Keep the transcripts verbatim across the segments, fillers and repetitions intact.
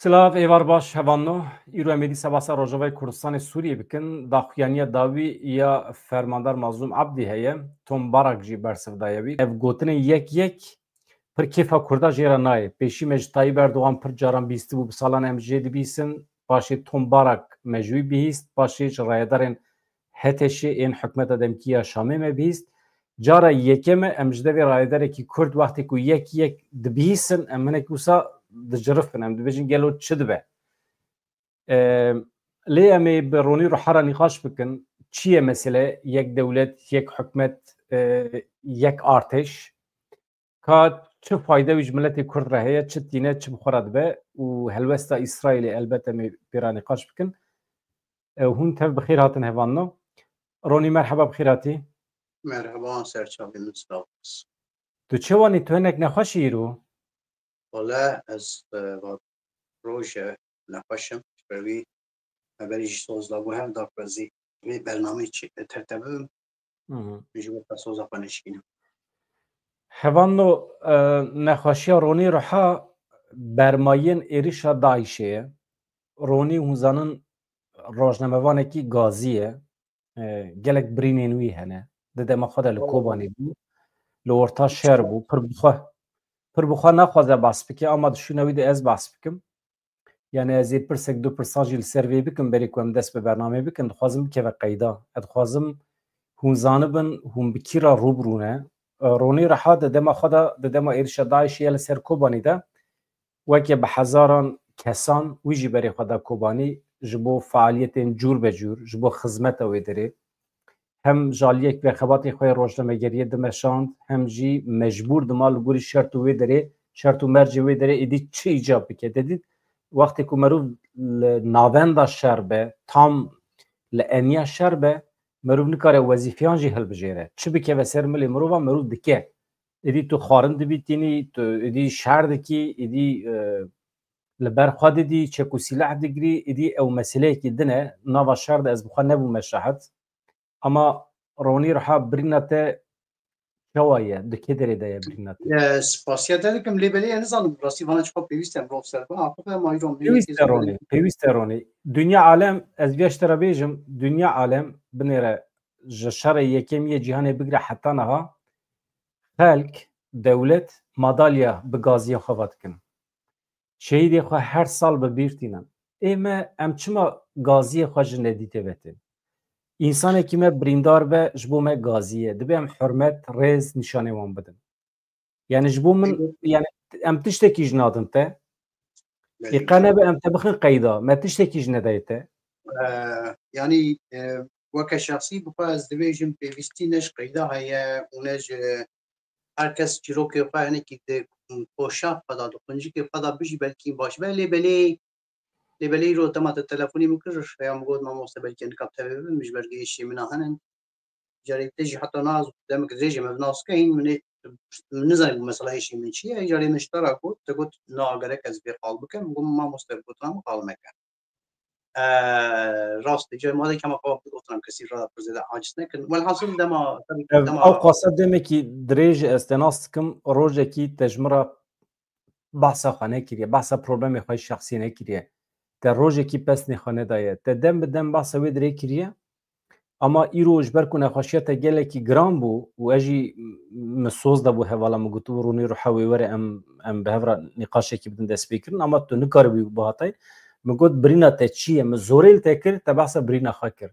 Silav, êvar baş, hevalno. Îro em ê dîsa basa Rojavayê Kurdistanê Sûriyê bikin. Daxuyaniya dawî ya Fermandar Mazlûm Abdî heye. Tom Barak jî bersiv daye wî. Ev gotinên yek yek pir kêfa Kurda jê re nayê. Pêşî me ji Tayyip Erdogan pir caran bîstibû, bi salan em jê dibîsin. Paşê Tom Barak me ji wî bihîst. Paşê ji rayedarên HTŞ'ê ên hikûmeta demkî ya Şamê me bihîst. Cara yekem e, em ji devê rayedarekî Kurd wextê ku yek yek dibihîsin, em hinek wisa dicirifin. Em dibêjin gelo çi dibe? Em, lê em ê bi Ronî Ruha re nîqaş bikin. Çi ye mesele? Yek dewlet, yek hikûmet, e, yek artêş. Ka çi fayde wî ji miletê Kurd re heye, çi tîne, çi bi xwe re dibe û helwesta Îsraîlê elbet em ê pê re nîqaş bikin. E, hûn tev bi xêr hatin hevalno. Ronî, merheba, bi xêr hatî. Merheba, serçavê min, sağ olasın. Tu çi wanî, tu hinek nexweş î îro? Wele ez, e, va roj e, nexweş im. Ji ber wî me berî jî soz da bo hev daxwazî vê bernameyê çi-, terteb bibim. Hı hı. Min ji bo te soza xwe neşkînim. Hevalno, e, nexweşiya Ronî Ruha bermayên êrişa DAIŞ'ê ye. Ronî, hûn zanin, rojnamevanekî gazî ye. E, gelek birînên wî hene. Di dema xwe de li Kobanê bû. Li orta şer bû. Pir bi xwe, pir bi xwe naxwaze behs bike, ama di şûna wî de ez behs bikim. Yani ez ê pirsek du pirsan jî li ser vê bikim, berê ku em dest bi bernameyê bikin, dixwazim bikeve qeyda. Ez dixwazim hûn zanibin, hûn bi kî re rû bi rû ne. E, Ronî Reha di dema xwe de, di dema êrişa DAIŞ'ê ye li ser Kobanî de, weke bi hezaran kesan wî jî berê xwe da Kobanî ji bo fealiyetên cûr be cûr, ji bo xizmeta wê derê. Hem ji aliyek ve xebatê xwe yê rojnamegeriyê dimeşand, hem jî mecbûr dima li gorî şert û wê derê, şert û mercê wê derê êdî çi îcab bike. Te dît, wextê ku merov li navenda şer be, tam li eniya şer be, merov nikare wezîfeyan jî hilbijêre. Çi bikeve ser milê mirovan, merov dike. Êdî tu xwarin dibîtînî, tu êdî şer dikî, êdî, e, li ber xwe didî, çek û sîleh digirî, êdî ew meseleyekî din e. Nava şer de ez bi xwe nebûme şahid. Ama Ronî Reha, birîna te çawa ye? Di kê derê de ye birîna te? E, spasiya te dikim, lê belê ez nizanim rastî vana çiqas pêwîst e mirov ser bixwe. Axibe em a îro em Pêwîst e Ronî, pêwîst e Ronî. Dinya alem, ez viya ji te re bêjim, dinya alem binêre ji şerê yekemî yê cîhanê bigire heta niha xelk, dewlet madalya bi gaziya xwe ve dikin. Şehîdê xwe her sal bi bîr tînin. Ê me, em çima gaziyê xwe ji nedîtê ve tên? Însanekî me birîndar be, ji bo me gazî ye. Dibe em hurmet, rêz nîşanê wan bidin. Yani ji bo min, yani em tiştekî ji nadin te. Belê. Ê qe nebe em te bixin qeyda. Me tiştekî ji nedayê te. E, yani, e, weke şexsî bi xwe ez dibêjim pêwîstî ne ji qeyda heye û ne ji her kes çîrokê xwe hinekî di poşa xwe de, di quncikê xwe de bijî belkî baş be. Lê belê, lê belê îro dema te telefonî min kir, ya min got, mamoste, belkî nika tevê bibim, ji ber êşê min a hene. Carê te jî heta niha demek dirêj e me bi nas ke hîn min ê, min nizanî mesela êşê min çi ye. Carê min ji te re got, te got, na, gerek ez vê qal bikim. Min got, mamoste, gotina min qal meke. E, rast e, carê ma de kema xwe gotina kesî re pir zêde aciz nekin. Welhasil dema, tabii ki Ev dema ew qasa demekî dirêj e, ez te nas dikim, rojekî te ji min re behsa xwe nekiriye, behsa problemê xwe şexsî nekiriye. Te rojekî pesnê xwe nedaye. Te dem bi dem behsa wê dirê kiriye. Ama îro ji ber ku nexweşiya te gelekî giran bû û ez jî min soz de bû hevala min gotibû, Rûnî Ruha wê were em, em bi hev re nîqaşekî bidin destpêkirin, ama tu nikaribî bihatayî. Min got, birîna te çi ye? Min zorê li te kir, te behsa birîna xwe kir.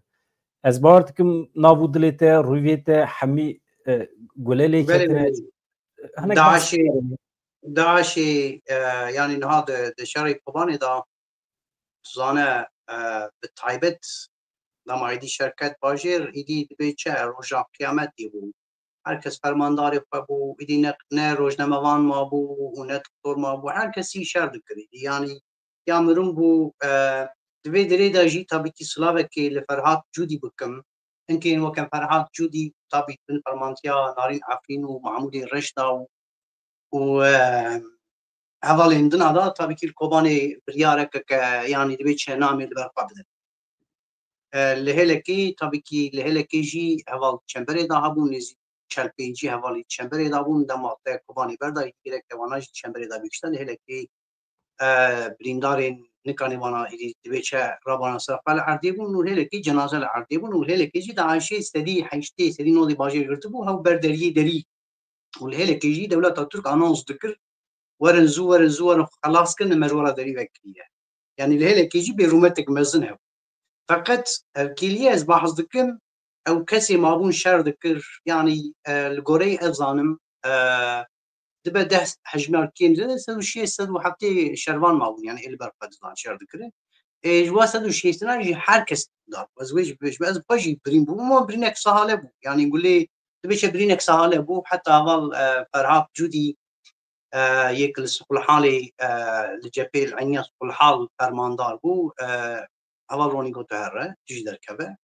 Ez bawer dikim nav û dilê te, rûyê te hemî, e, gule lê Belê, ketine. belê. Hinek DAIŞê, DAIŞê, e, yani niha di, di şerê Kobanê de, tu zane, e, bi taybet dema êdî şer ket bajêr, êdî dibê çi, roja qiyametê bû. Her kes fermandarê xwe bû, êdî ne, ne rojnamevan mabû û ne doktor mabû. Her kesî şer dikir êdî. Yani ya mirin bû, e, di vê derê de jî tabii ki silavekê li Ferhat Cûdî bikim. Hinkên weke Ferhat Cûdî tabii bin fermantiya Narîn Efrîn û Mahmûdê Reşda û, û, e, hevalên din a da tabii ki li Kobanê biryareke ke, yani dibê çi namê li ber xwe bidin. E, li hêlekê tabii ki li hêlekê jî heval çemberê de hebûn, nêzî çel pêncî hevalî çemberê de bûn, dema te Kobanê berdayî gerek te wana jî çemberê de bikişte, li hêlekê e, birîndarên nikanê vana êdî divê çi rabana ser xwe li erdê bûn û hêlekî cenaze li erdê bûn û hêlekê jî DAIŞê sedî heştê, sedî nodê bajêr girtibû, hew ber deriyê derî û li hêlekê jî dewleta Tirk anons dikir, werin zû, werin zû, werin xwe xelas kin, me ji we re derî vekiriye. Yanî li hêlekê jî bêrûmetek mezin hebû. Feqet ev kêliye ez behs dikim, ew kesê mabûn şer dikir, yanî, e, li goreyê ez zanim, e, dibe deh hejmar kêm zêde, sed û şêst, sed û heftê şervan mabûn, yanî ê li ber xwe dizan şer dikirin. Ê, ji wa sed û şêstina jî her kes dar. Ez wê jî, ji ez xwe jî birîn bûm, ama birînek sahale bû. Yanî gulê, dibêje birînek sahale bû. Heta heval, e, Ferhat Cûdî, e, yek li Siqulhalê, e, li cephê li eniya Siqulhal fermandar bû. E, heval Ronî got here, tu jî derkeve.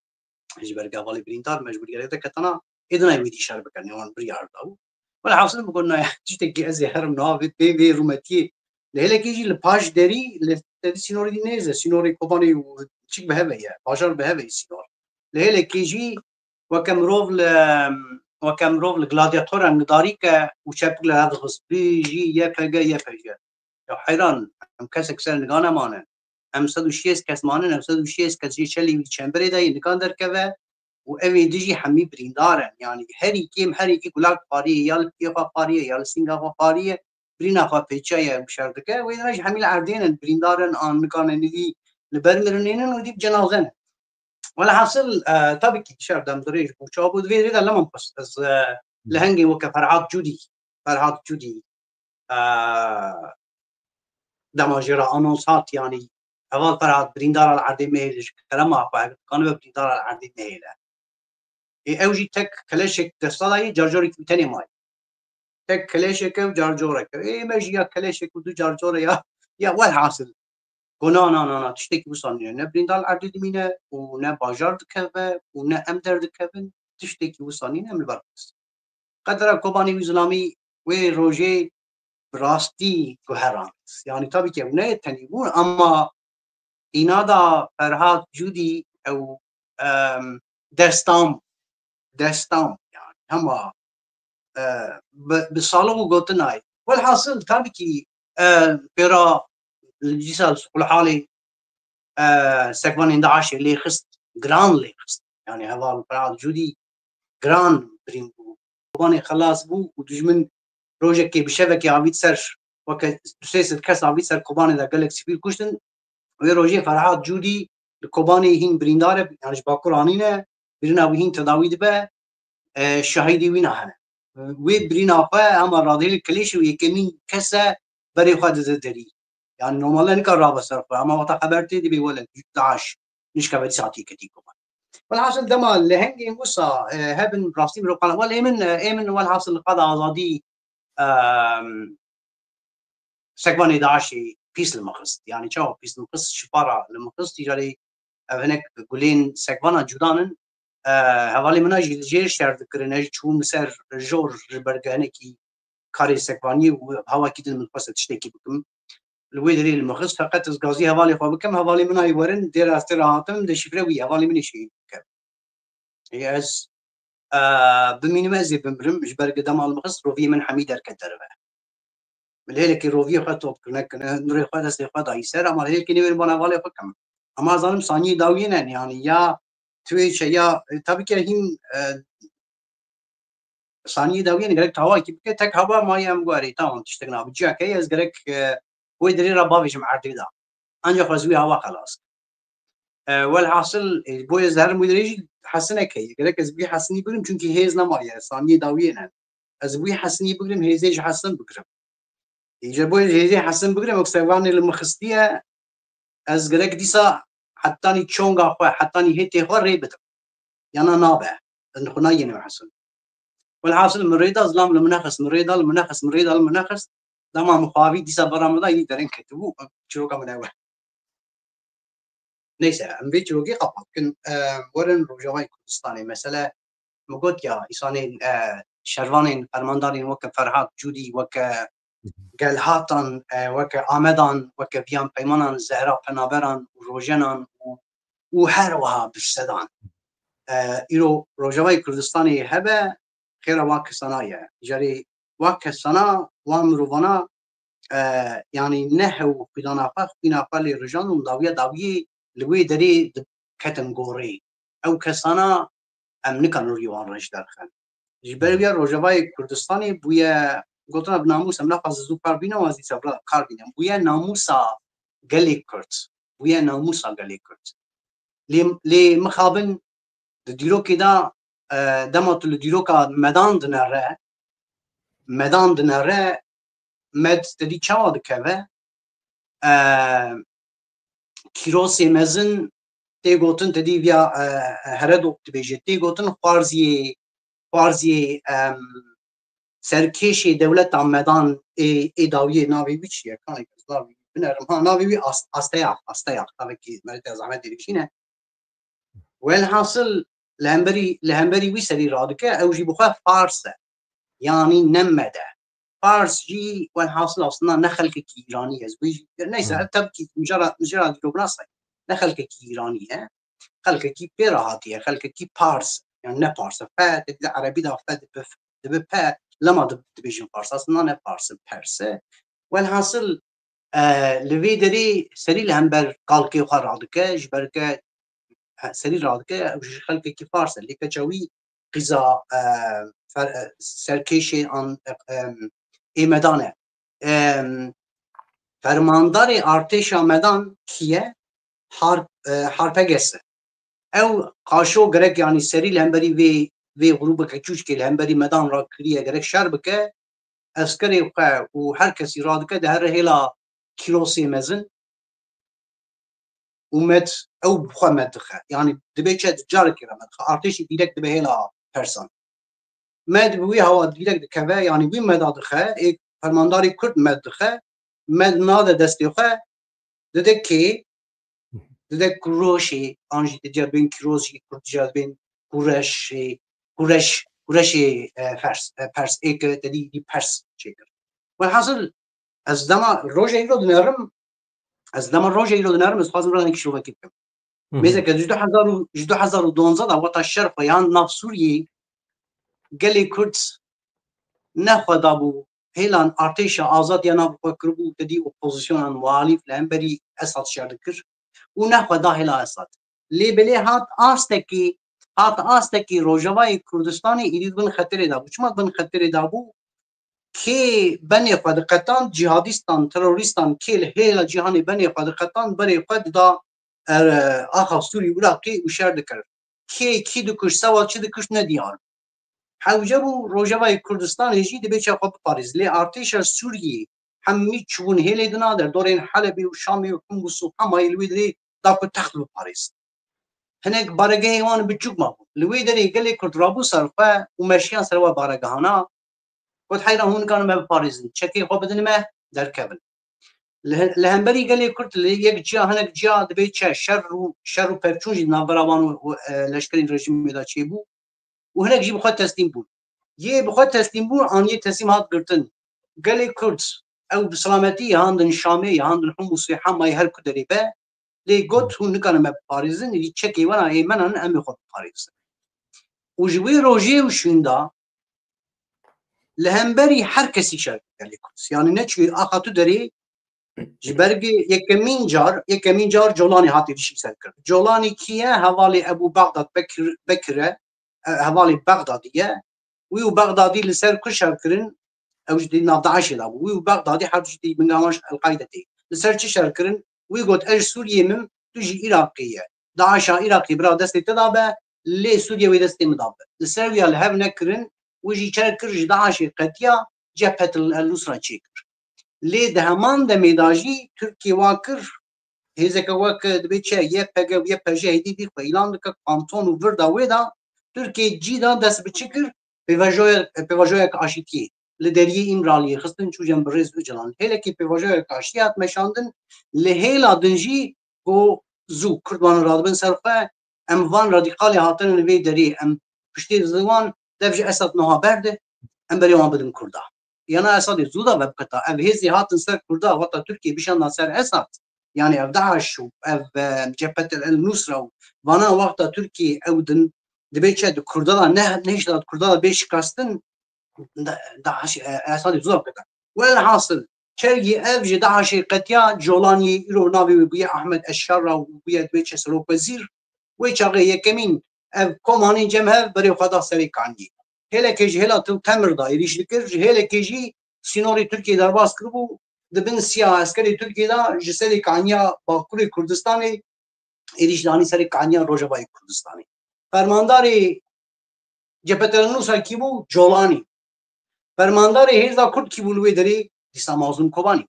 Ji ber hevalê birîndar mecbûrî gerek te ketana, êdî nayê wî dî şer bikin, wan biryar da bû. Welhasil min got, nayê, tiştekî ez ê herim niha vê, vê, vê rûmetiyê. Li hêlekê jî li paş derî, li tevî sînorê dî nêz e, sînorê Kobanê û çik bi hev e ye, bajar bi hev e sînor. Li hêlekê jî weke mirov li, weke mirov li gladyatora ngidarî ke û çepik li hev dixist, bijî Y P G, Y P G. Ya heyran, em kesek ser niga nemane. Em sed û şêst kes manin, em sed û şêst kes jê çelî wî çemberê de yê nikan derkeve û ev ê dijî hemî birîndar in. Yanî herî kêm, herî kê gulak pariyê, ya li piyê xwe pariye, ya li sînga xwe pariye, birîna xwe pêçiyaye û şer dike. Wê dine jî hemî li erdê ne, birîndar in, an nikan in, dî li ber mirinê nin û dî bi cenaze ne. Welhasil, e, tabii ki şer dem dirêj bû, çawa bû, di vê rê de lema xwest ez, e, li hengê weke Ferhat Cûdî, Ferhat Cûdî, e, dema jê re anons hat, yanî heval Ferhat birîndara li erdê mehêle, ji kerema xwe, eger dikanibe birîndara li erdê mehêle. Ê, ew jî tek keleşek desta de ye, carcarekî wî tenê maye. Tek keleşek e û carcorek e. Ê, me jî ya keleşek û du carcore ya, ya welhasil. Got, na, na, na, na, tiştekî wisa nîne. Ne birîndar li erdê dimîne û ne bajar dikeve û ne em derdikevin. Tiştekî wisa nîne, em li ber xwe dizin. Qedra Kobanê wî zilamî wê rojê bi rastî guherand. Yanî tabii ki ew ne tenî bûn, ama înada Ferhat Cûdî ew, em, destan, destan, yanî hema, e, bi, bi salix û gotinayê. Welhasil, tabii ki, e, pêra li dîsa li Siqulhalê, e, sekvanên DAIŞê lê xist, giran lê xist. Yanî heval Ferhat Cûdî giran birîn bû. Kobanê xelas bû û dijmin rojekê bi şevekê avît ser, weke du sê sed kes avît ser Kobanê de, gelek sivîl kuştin. Wê rojê Ferhat Cûdî li Kobanê hîn birîndar e, yanî ji Bakur anîne, birîna wî hîn tedawî dibe, e, şahidî wîna hene. Wê birîna xwe hema radihêl kilêşê û yekemîn kes e berê xwe dide derî. Yanî normalde nikare rabe ser xwe, hema wexta xeber tê dibê wele DAIŞ nişkeve dîsa tê ketî Kobanê. Welhasil dema lehengên wisa, e, hebin rastî mirov qala, wele ê min, e, ê min welhasil li qada azadî, em, sekvanê DAIŞê pîs li min xist. Yanî çawa pîs li min xist? Şipara li min xist, îcarê ev hinek gulên sekvana cudan in. E, hevalê min a jî li jêr şer dikirin, ez çûm ser jor ji ber hinekî karê sekvaniyê û hawakî din min xwest tiştekî bikim. Li wê derê li min xist, feqet ez gazî hevalê xwe bikim, hevalê min a yê werin, dêra ez tê re hatim, deşîfre wî, hevalê min ê şehîd bikim. Ê ez, e, bimînim, ez ê bimirim, ji ber ku dema li min xist, roviyê min hemî derket derve. Min hêlekê roviyê xwe top kir, nekir, nirê xwe destê xwe dayî ser, ama hêlekê nêwên bana hevalê xwe kim. Ama zanim saniyê dawiyê ne, yanî ya tu ê çe ya, e, tabii ki hîn, e, saniyê dawiyê ne, gerek tu hawakî bike, tek hava maye em guherê, tamam, tiştek nabe. Ciyakê ez gerek, e, wê derê re bavêjim erdê de. Ancak ez wî hava xelas. E, welhasil, e, boye ez herim wî derê jî hesinek heye. Gerek ez bi wî hesinî bigirim, çunkî hêz nemaye, saniyê dawiyê ne. Ez bi wî hesinî bigirim, hêzê ji hesin bigirim. Îca boye ji hêzê hesin bigirim, wek sekvanê li min xistiye, ez gerek dîsa hetanî çonga xwe, hetanî hêtê xwe rê bidim. Yana nabe. Ez li xwe nayênim hesin. Welhasil min rê da, zilam li min nexist, min rê da, li min nexist, min rê da, li min nexist. Dema min xwe avît dîsa bera min da, yî dereng ketibû, çiroka min ew e. Neyse, em vê çirokê qapa bikin. E, werin Rojavayê Kurdistanê. Mesele, min got ya, îsanên, e, şervanên, fermandarên weke Ferhat Cûdî, weke Gelhatan, e, weke Amedan, weke Viyan Peymanan, Zehra Penaberan û Rojenan û, û her wiha bi sedan. E, îro Rojavayê Kurdistanê hebe, xêra wan kesana ye. Jarê wan kesana, wan mirovana e, yanî ne hew xwîdana xwe, xwîna xwe lê rijand û dawiya dawiyê li wê derê di-, ketin gorê. Ew kesana em nikarin rûyê wan reş derxin. Ji ber wî ya Rojavayê Kurdistanê bûye, gotina bi namûs, em naxwazin zû kar bîne, wan zî sebra kar bîne. Bûye namûsa gelê Kurd. Bûye namûsa gelê Kurd. Lê, lê mixabin di dîrokê de, e, dema tu li dîroka medan dinere, medan dinere, med te dî çawa dikeve? E, Kîrosê mezin tê gotin, te dî viya, e, Heredok dibêje, tê gotin xwarziyê, xwarziyê, em, serkêşê dewleta medan ê, ê dawiyê navê wî çi ye? Kanê ez navê wî binerim. Ha, navê wî As-, Asteyax, Asteyax. Tavekî merê te zehmet dêrîşîne. Welhasil li hemberî, li hemberî wî serî radike, ew jî bi xwe Fars e. Yanî ne Med e. Fars jî welhasil aslında ne xelkekî Îranî ye. Ji bo jî, neyse, Hmm. ev tevkî mijara, mijara dîroknasa ye. Ne xelkekî Îranî ye. Xelkekî pê re hatiye, xelkekî Pars. Yani ne Pars e. Fe, te dî Erebî de fe dibe, dibe pe, lema dib-, dibêjin Fars. Aslında ne Fars e, Pers e. Welhasil, e, li vê derê serî li hember kalkê xwe radike, ji ber ke, e, serî radike, ew ji xelkekî Fars e. Lê keça wî qîza, e, fer-, e, serkêşê an, e, em, ê medan e. Em, Fermandarê artêşa medan kî ye? Har-, e, Harpeges e. Ew qaşo gerek, yanî serî li hemberî vê, vê grûbeke çûçkê li hemberî medan rakiriye, gerek şer bike, eskerê xwe û her kesî radike, dihere hêla Kîrosê mezin û Med, ew bi xwe Med dixe. Yanî dibe çi, carekê re Med dixe. Artêşî dîrek dibe hêla Persan. Med bi wî hewa dîrek dikeve, yanî wî Meda dixe, ê fermandarê Kurd Med dixe, Med nade destê xwe, dide kê, dide Kuroşê, an jî dide bên Kîroz jî Kurd jî dibên Kureşê, Kureş, Kureşê, e, Fers, e, Pers, ê ke te dî, dî Pers çêkir. Welhasil, ez dema roja îro dinerim, ez dema roja îro dinerim, ez xwazim rengekî şovekî bikim. Hı hı. Mêzeke ji du hezar û, ji du hezar û duwazdeh de weta şer xwe yan nav Sûriyê gelê Kurd ne xwe dabû hêlan artêşa azad ya nav xwe kiribû, te dî opozîsyonan muhalîf li hemberî Esad şer dikir û ne xwe da hêla Esad. Lê belê hat astekî, hat astekî Rojavayê Kurdistanê êdî di bin xeterê de bû. Çima di bin xeterê de bû? Kê benê xwe diqetand, cîhadîstan, terorîstan, kê li hêla cîhanê benê xwe diqetand, berê xwe dida, e, axa Sûrî û Iraqê û şer dikir. Kê kî dikuşt, sewa çi dikuşt nediyar bû. Hewce bû Rojavayê Kurdistanê jî dibê çi xwe biparêz. Lê artêşa Sûriyê hemî çûbûn hêlê dina derdorên Helebê û Şamê û Humus û Hemayê li wê derê da ku text biparêzin. Hinek baregehê wan biçûk mabûn. Li wê derê gelê Kurd rabû ser xwe û meşiyan ser we baregehana. Got, heyra hûn nikarin me biparêzin. Çekê xwe bidin me, derkevin. Li, li hemberî gelê Kurd li yek ciya, hinek ciya dibê çi? Şer û, şer û pevçûn jî di navbera wan û, û, e, leşkerên rejîmê de çêbû. Û hinek jî bi xwe teslîm bûn. Yê bi xwe teslîm bûn, an yê teslîm hat girtin. Gelê Kurd, ew bi selametî yehandin Şamê, yehandin Humusê, Hemayê, her ku derê be. Lê got, hûn nikarin me biparêzin, êdî çekê wana ê menan em ê xwe biparêzin. Û ji wê rojê û şûnda li hemberî her kesî şer gelê Kurd. Yanî neçûyê axa tu derê ji ber ke yekemîn car, yekemîn car Colanê hat êrîşî ser kir. Colanê kî ye? Hevalê Ebû Bexdad Bekir, Bekir e, e, hevalê Bexdadî ye. Wî û Bexdadî li ser ku şer kirin, ew jî di nav DAIŞê de bû. Wî û Bexdadî her du jî di bingehan El-Qaîde tê. Li ser çi şer kirin? Wî got, ez ji Sûriyê me im, tu jî Iraqê ye. DAIŞa Iraqê bira destê te de be, lê Sûriye wê destê min de be. Li ser wî ya li hev nekirin, wî jî çer kir, ji DAIŞê qetiya, Cephet El-Nusra çêkir. Lê di heman demê de jî Tirkiye wa kir, hêzeke wek dibê çi, YPG û YPJ êdî dî xwe îlan dike, kanton û vir da wê da, Tirkiye cî da dest bi çi kir? Pêvajoya-, pêvajoyek aşîtiyê li deriyê Îmraliyê xistin, çû cem birêz Ocalan. Hêlekî pêvajoyek aşîtiyê hat meşandin, li hêla din jî ku zû Kurd wan radibin ser xwe, em van radîkalê hatine li vê derê, em piştê ziwan dev ji Esad noha berde, em berê wan bidin Kurda. Yana Esadê zû da vebiketa. Ev hêzê hatin ser Kurda, weta Tirkiye bişanda ser Esad. Yani ev DAIŞ û ev, e, Cephet El Nusra û vana wexta Tirkiye ew din dibê çi di Kurda da ne, nehişta di Kurda da bê şikastin, da, DAIŞ, e, Esadê zû da biketa. Welhasil, Çergî ev ji DAIŞê qetiya, Colaniyê îro navê wê bûye Ahmed Eşşerra û bûye dibê çi serokwezîr. Wê çaxê yekemîn ev kom anîn cem hev, berê xwe da Serê Kaniyê. Hêlekê ji hêla Til Temir da êrîş dikir, ji hêlekê jî sînorê Tirkiyê derbas kiribû, di bin siya eskerê Tirkiyê de ji Serê Kaniya Bakurê Kurdistanê êrîş danî Serê Kaniya Rojavayê Kurdistanê. Fermandarê cephetelenûsa kî bû? Colanî. Fermandarê hêza Kurd kî bû li wê derê? Dîsa Mazlûm Kobanî.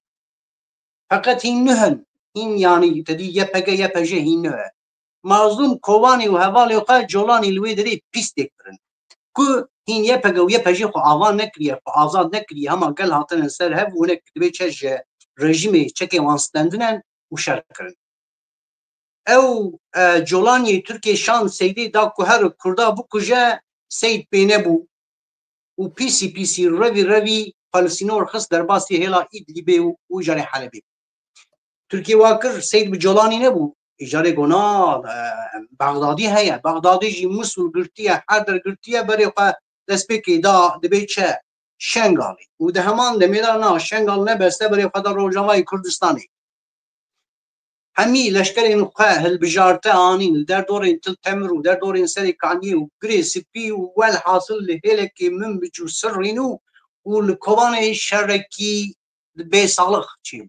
Feqet hîn nuh in. Hîn, yanî te dî Y P G, Y P J hîn nuh e. Mazlûm Kobanî û hevalê xwe Colanî li wê derê pîs têk birin. Ku hîn Y P G û Y P J xwe ava nekiriye, xwe azad nekiriye, hema gel hatine ser hev û hinek dibê çe ji rejîmê çekên wan stendine û şer kirin. Ew, e, Colaniyê Tirkiyê şand Seydê da ku here Kurda bikuje, Seyd pê nebû û pîsî pîsî revî revî xwe li sînor xist derbasî hêla Îdlîbê û, û îcarê Helebê. Tirkiyê wa kir, Seyd bi Colanî nebû. Îcarê got na, e, Bexdadî heye. Bexdadî jî Misûl girtiye, her der girtiye, berê xwe destpêkê da dibê çi? Şengalê. Û di heman demê de na Şengal nebeste berê xwe da Rojavayê Kurdistanê. Hemî leşkerên xwe hilbijarte anîn li derdorên Til Temir û derdorên Serê Kaniyê û Girê Spî û welhasil li hêlekê Minbic û Sirrîn û, û li Kobanê şerekî bêsalix çêbû.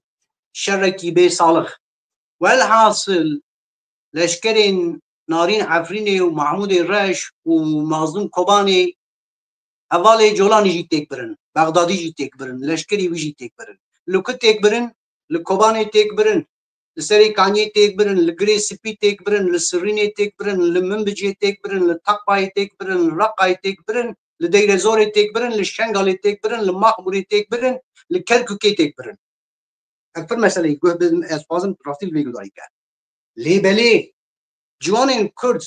Şerekî bêsalix. Welhasil leşkerên Narîn Efrînê û Mahmûdê Reş û Mazlûm Kobanê hevalê Colanî jî têk birin, Bexdadî jî têk birin, leşkerî wî jî têk birin. Li ku têk birin? Li Kobanê têk birin, li Serê Kaniyê têk birin, li Girê Spî têk birin, li Sirrînê têk birin, li Minbicê têk birin, li Teqbayê têk birin, li Reqayê têk birin, li Deyrezorê têk birin, li Şengalê têk birin, li Maxmûrê têk birin, li Kerkûkê têk birin. Ev pir meseleyê guh bidin, ez dixwazim rastî li vê guhdarî ke. Lê belê, ciwanên Kurd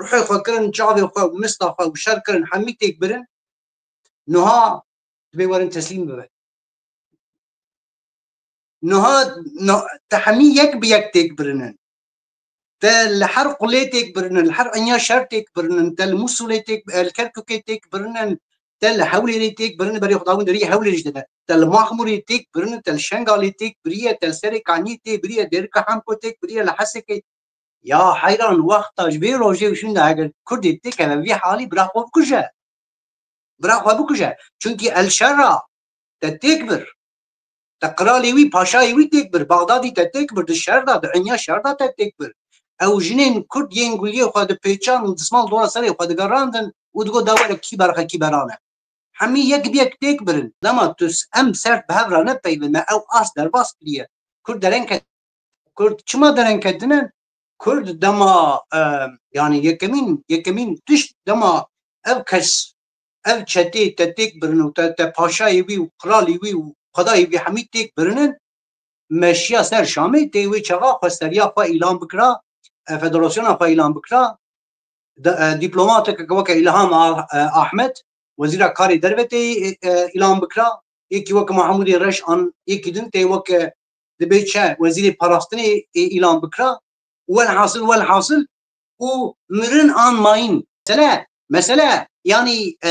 ruhê xwe kirin, çavê xwe û mista xwe û şer kirin, hemî têk birin. Niha dibê werin teslîm bibe. Niha, no-, te hemî yek bi yek têk birinin. Te li her qulê têk birinin, li her enya şer têk birinin, te li Mûsulê têk, li Kerkûkê têk birinin, te li Hewlêrê têk birinin, berê xwe dawîn deriyê Hewlêrê jî dide. Te li Maxmûrê têk birinin, te li Şengalê têk biriye, te li Serê Kaniyê tê biriye, Dêrika Hemko têk biriye, li Hesekê. Ya heyran, wexta ji vê rojê û şûnde eger Kurdê têkeve vî halî, bira xwe bikuje. Bira xwe bikuje. Çunkî el şerra te têk bir. Te qiralê wî, paşayê wî têk bir. Bexdadî te têk bir. Di şer de, di enya şer de te têk bir. Ew jinên Kurd yên guliyê xwe dipêçan û dismal dora serê xwe digerandin û digot, da were kî berxe kî berane. Hemî yek bi yek têk birin. Dema tu s-, em sert bi hev re nepeyvin, me ew ast derbas kiriye. Kurd dereng ket-, Kurd çima dereng ketine? Kurd dema, e, yanî yekemîn, yekemîn tişt dema ev kes, ev çetê te têk birin û te, te paşayê wî û qiralê wî û xwedayê wî hemî têk birinin, meşiya ser Şamê tê wê çaxa xwesteriya xwe îlan bikira, e, federasyona xwe îlan bikira, de, e, dîplomateke weke Îlham Ah-, e, Ahmet, wezîra karê derve tê, e, e, îlan bikira, yekî weke Mahmûdê Reş an yekî din tê weke dibê çi wezîrê parastinê, e, îlan bikira. Welhasil, welhasil û mirin an mayîn. Mesele, mesele, yanî, e,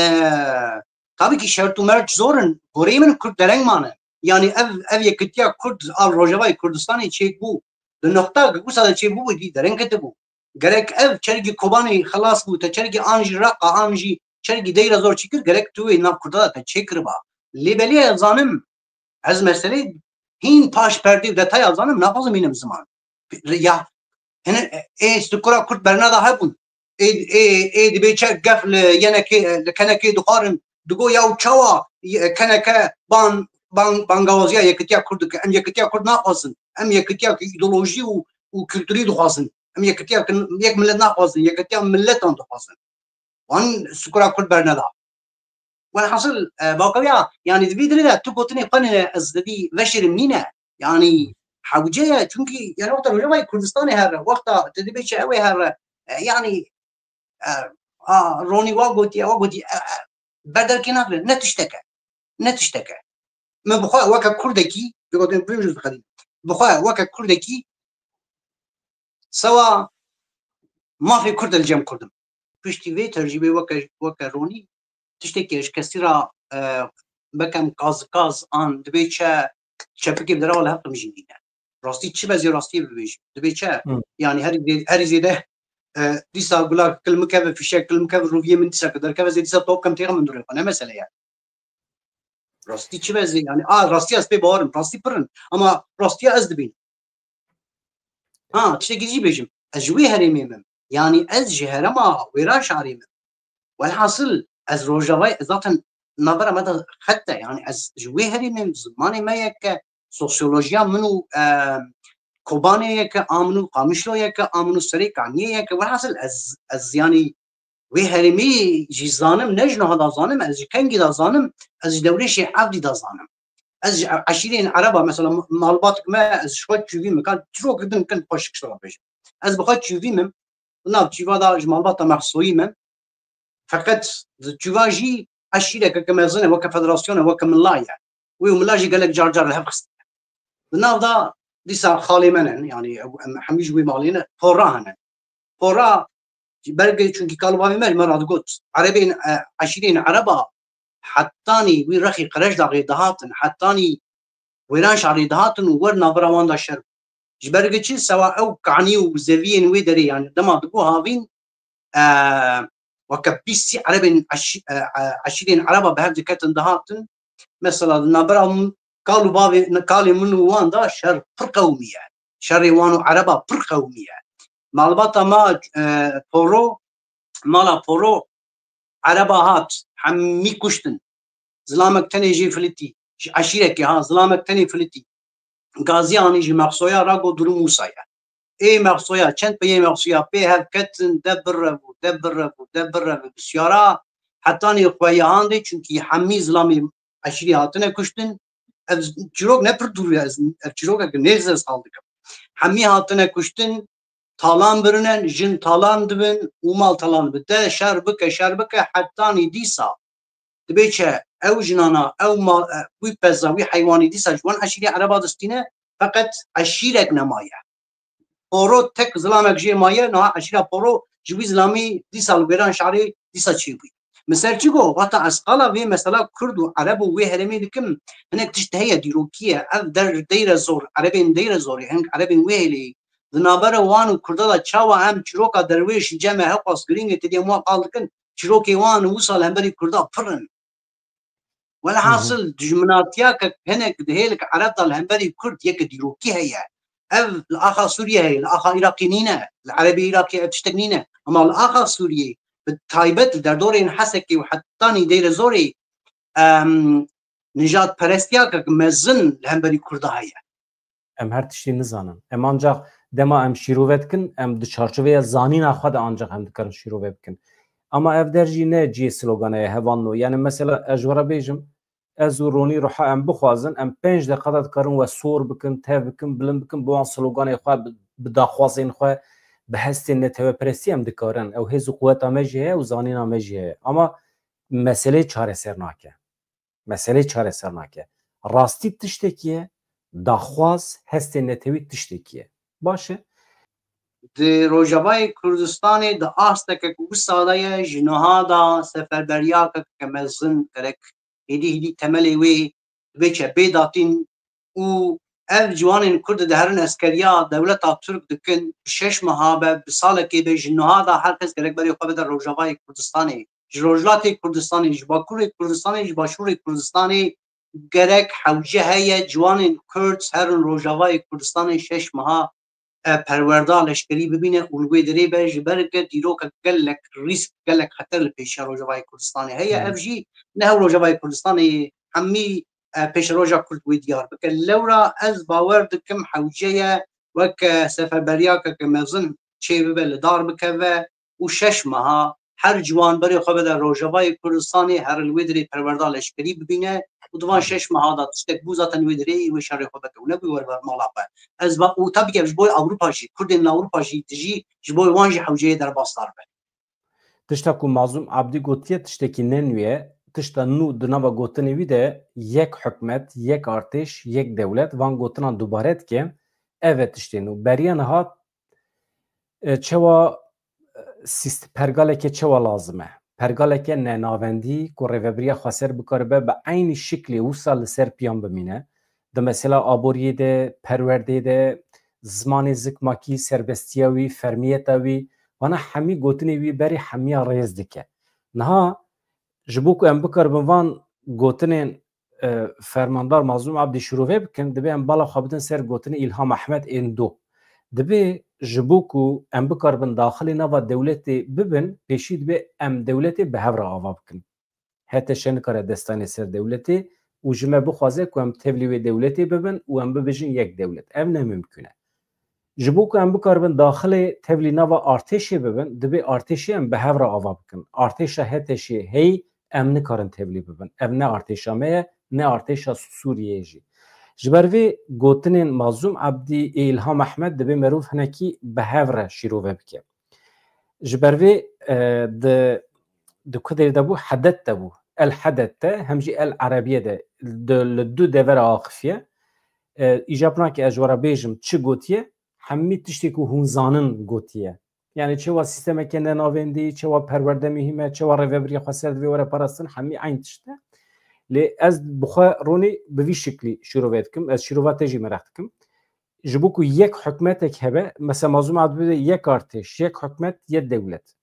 tabii ki şert û merc zor in, goreyê min Kurd dereng mane. Yanî ev, ev yekitiya Kurd a Rojavayê Kurdistanê çêk bû. Di noqta ku wisa de çêbû bû, dî dereng ketibû. Gerek ev çergî Kobanê xelas bû, te çergî an jî Reqa, an jî çergî Deyra zor çêkir, gerek tu wê nav Kurda de te çêkiriba. Lê belê ez zanim, ez meselê hîn paş perdê û detaya zanim, naxwazim bînim ziman. Ya, hene, ê, sukura Kurd bernada hebûn. Ê, ê, ê, dibê çi gef li yenekê, li kenekê dixwarin, digo ya û çawa ye-, keneke ban, ban, bangawaziya yekitiya Kurd dike. Em yekitiya Kurd naxwazin. Em yekitiya îdeolojî û, û kulturî dixwazin. Em yekitiya kin-, yek millet naxwazin. Yekitiya milletan dixwazin. Wan sukura Kurd berneda. Welhasil, e, baweya, yanî di vî dirê de tu gotinê xwe ne ez dibî veşêrim nîne. Yanî hewce ye, çunkî yanî wexta Rojavayê Kurdistanê here, wexta te dibê çi ew ê here, e, yanî, e, a, Ronî wa gotiye, wa gotiye, e, e, berderkê nagre, ne tişteke, ne tişteke. Min bi xwe weke Kurdekî, bi gotinê bi jûz dixelî, bi xwe weke Kurdekî sewa mafê Kurd e li cem Kurd im. Piştî vê tercîbê weke, weke Ronî, tiştekî ji kesî re, e, bekem kazikaz an dibê çi, çepikê bi dera li hev qimjî nîne. Rastî çi be zê rastiyê bibêjim? Dibê çi? Hı. Yani her, her zêde, e, dîsa gula kilmikeve, fişek kilmikeve, rûviyê min dîsa ki derkeve zê dîsa top kem têxe min durê xwe. Ne mesele yani. Rastî çi be zê? Yani, a, rastî ez pê bawerim. Rastî pir in. Ama rastiya ez dibînim. Ha, tiştekî jî bêjim. Ez ji wê herêmê me. Yani ez ji herêma Wêranşarê me. Welhasil ez Rojavayê, zaten navbera me de xet e. Yani ez ji wê herêmê me, zimanê me yek e, sosyolojiya min û, e, Kobanê yek e, a min û Qamişlo yek e, a min û Serê Kaniyê yek e. Welhasil ez, ez yani wê herêmê jî zanim, ne ji niha da zanim, ez ji kengî da zanim, ez ji Dewrêşê Evdî da zanim. Ez ji eşîrên Ereba, mesela malbatik me, ez ji xwe çûvî me, kan çirok din kin xweşik şeva bêjim. Ez bi xwe çûvî me, di nav çîva da ji malbata Mexsoyî me. Feqet di çûva jî eşîreke ke mezin e, weke federasyone, weke mila ye. Wê û mila jî gelek car car li hev xistine. Di nav da dîsa xalê me ne, yani ew, em hemî ji wê malê ne, pora hene. Pora, ji ber ke çunkî kal û bavê me ji me re digot, Erebên, e, eşîrên Ereba hetanî wî rexî Qerejdaxê dihatin, hetanî Wêranşarê dihatin û wer navbera wan da şer bû. Ji ber ke çi sewa ew kanî û zeviyên wê derê, yani dema dibû havîn, e, weke pîsî Erebên eşî-, e, e, eşîrên Ereba bi hev diketin dihatin. Mesela di navbera min, kal û bavê, kalê min û wan da şer pir qewimî ye. Şerê wan û Ereba pir qewimî ye. Malbata ma, e, Poro, mala Poro, Ereba hat, hemî kuştin. Zilamek tenê jê filitî, ji eşîrekê ha, zilamek tenê filitî. Gazî anî ji Mexsoya ra got, durum wisa ye. Ê Mexsoya, çend peyê Mexsoya pê hev ketin, de birevû, de birevû, de birevû, bisyara hetanî xwe ya handê, çunkî hemî zilamê eşîrî hatine kuştin. Ev çîrok ne pir dûr e, ez, ev çîrokek nêz ez hal dikim. Hemî hatine kuştin, talan birine, jin talan dibin û mal talan dibin. De şer bike, şer bike, hetanî dîsa. Dibê çi? Ew jinana, ew mal, e, wî peza, wî heywanî dîsa ji wan eşîrê Ereba distîne, feqet eşîrek nemaye. Poro tek zilamek jê maye, niha eşîra Poro ji wî zilamî dîsa li Wêranşarê dîsa çêbûyî. Min ser çi got? Wata ez qala vê mesela Kurd û Ereb û wê herêmê dikim, hinek tişt heye, dîrokî ye. Ev der Deyrezor, Erebên Deyrezorê, hinek Erebên wê hêlê, di navbera wan û Kurda de çawa em çîroka derwêş cem e, hewqas girîng e, têdî em wan qal dikin, çîrokê wan wisa li hemberî Kurda pir in. Welhasil, dijminatiyake hinek di hêlek Ereb de li hemberî Kurd yeke dîrokî heye. Ev li axa Sûriyê heye, li axa Iraqê nîne, li Erebê Iraqê ev tiştek nîne. Ama li axa Sûriyê, bi taybet li derdorên Hesekê û hetanî Deyrezorê, em, nijadperestiyakek mezin li hemberî Kurda heye. Em her tiştî nizanin. Em ancax dema em şîrove dikin, em di çarçoveya zanîna xwe de ancax em dikarin şîrove bikin. Ama ev der jî ne cihê slogana ye, hevalno. Yani mesela ez ji we re bêjim, ez û Ronî Ruha em bixwazin, em pênc deqa de dikarin we sor bikin, tev bikin, bilind bikin, bi wan sloganê xwe, bi, bi daxwazên xwe, bi hestên neteweperestî em dikarin. Ew hêz û quweta me jî heye û zanîna me jî heye. Ama meseleyê çareser nake. Meseleyê çareser nake. Rastî tiştekî ye, daxwaz, hestê netewî tiştekî ye. Baş e? Di Rojavayê Kurdistanê di asteke ku wisa de ye, ji niha de seferberiyakeke mezin gerek hêdî hêdî temelê wê biçe bê datîn û ev ciwanên Kurd diherin eskeriya dewleta Tirk dikin, şeş meha be, bi salekê be, ji niha de her kes gerek berê xwe bide Rojavayê Kurdistanê. Ji Rojhilatê Kurdistanê, ji Bakurê Kurdistanê, ji Başûrê Kurdistanê gerek hewce heye ciwanên Kurd herin Rojavayê Kurdistanê şeş meha, e, perwerda leşkerî bibîne û li wê derê be, ji ber ke dîrokek gelek rîsk, gelek xeter li pêşiya Rojavayê Kurdistanê heye. Hı. Ev jî ne hew Rojavayê Kurdistanê, hemî, e, pêşeroja Kurd wê diyar bike. Lewra ez bawer dikim hewce ye weke seferberiyakeke mezin çê bibe, li dar bikeve û şeş meha her ciwan berê xwe bide Rojavayê Kurdistanê, her li wê derê perwerda leşkerî bibîne û di van şeş meha de tiştek bû, zaten wê derê wê şerê xwe bike û nebû wer wer mala xwe. Ez va û tabii ki ji bo Ewropa jî, Kurdên li Ewropa jî dijî, ji bo wan jî hewceyê derbasdar be. Tişta ku Mazlûm Abdî gotiye tiştekî ne nû ye. Tişta nû di nava gotinê wî de yek hikûmet, yek artêş, yek dewlet, van gotinan dubare dike. Ev e tiştê nû. Beriya niha, e, çewa, e, sîst-, pergaleke çewa lazim e? Pergaleke nenavendî ku rêvebiriya xweser bikaribe bi eynî şiklê wisa li ser piyan bimîne. di mesela aboriyê de, perwerdê de, zimanê zikmakî, serbestiya wî, fermiyeta wî, vana hemî gotinê wî berê hemiya rêz dike. Niha ji bo ku em bikaribin van gotinên, e, fermandar Mazlûm Abdî şirove bikin, divê em bala xwe bidin ser gotinê Îlham Ehmed ên do. Divê ji bo ku em bikaribin daxilê nava dewletê bibin, pêşî divê em dewletê bi hev re ava bikin. H T Ş nikare dest danê ser dewletê û ji me bixwaze ku em tevlî wê dewletê bibin û em bibêjin yek dewlet. Ev ne mimkun e. Ji bo ku em bikaribin daxilê tevlî nava artêşê bibin, divê artêşê em bi hev re ava bikin. Artêşa H T Şê heyî em nikarin tevlî bibin. Ev ne artêşa me ye, ne artêşa Sûriyeyê jî. Ji ber vê gotinên Mazlûm Abdî ê Îlham Ehmed divê merov hinekî bi hev re şîrove bike. Ji ber vê, e, di, di ku derê de bû, Hedet de bû. El Hedet de, hem jî El Erebiye de, di, li du devera axifiye. E, îcab nake ez ji we re bêjim çi gotiye, hemî tiştê ku hûn zanin gotiye. Yani çewa sîstemeke nenavêndî, çewa perwerde muhîm e, çewa rêvebiriya xweser divê were parastin, hemî eyn tişt e. Lê ez bi xwe ronî bi vî şiklî şîrove dikim, ez şîrova te jî mereq dikim. Ji bo ku yek hikûmetek hebe, mesela Mazlûm Abdî bêje yek artêş, yek hikûmet, yek dewlet.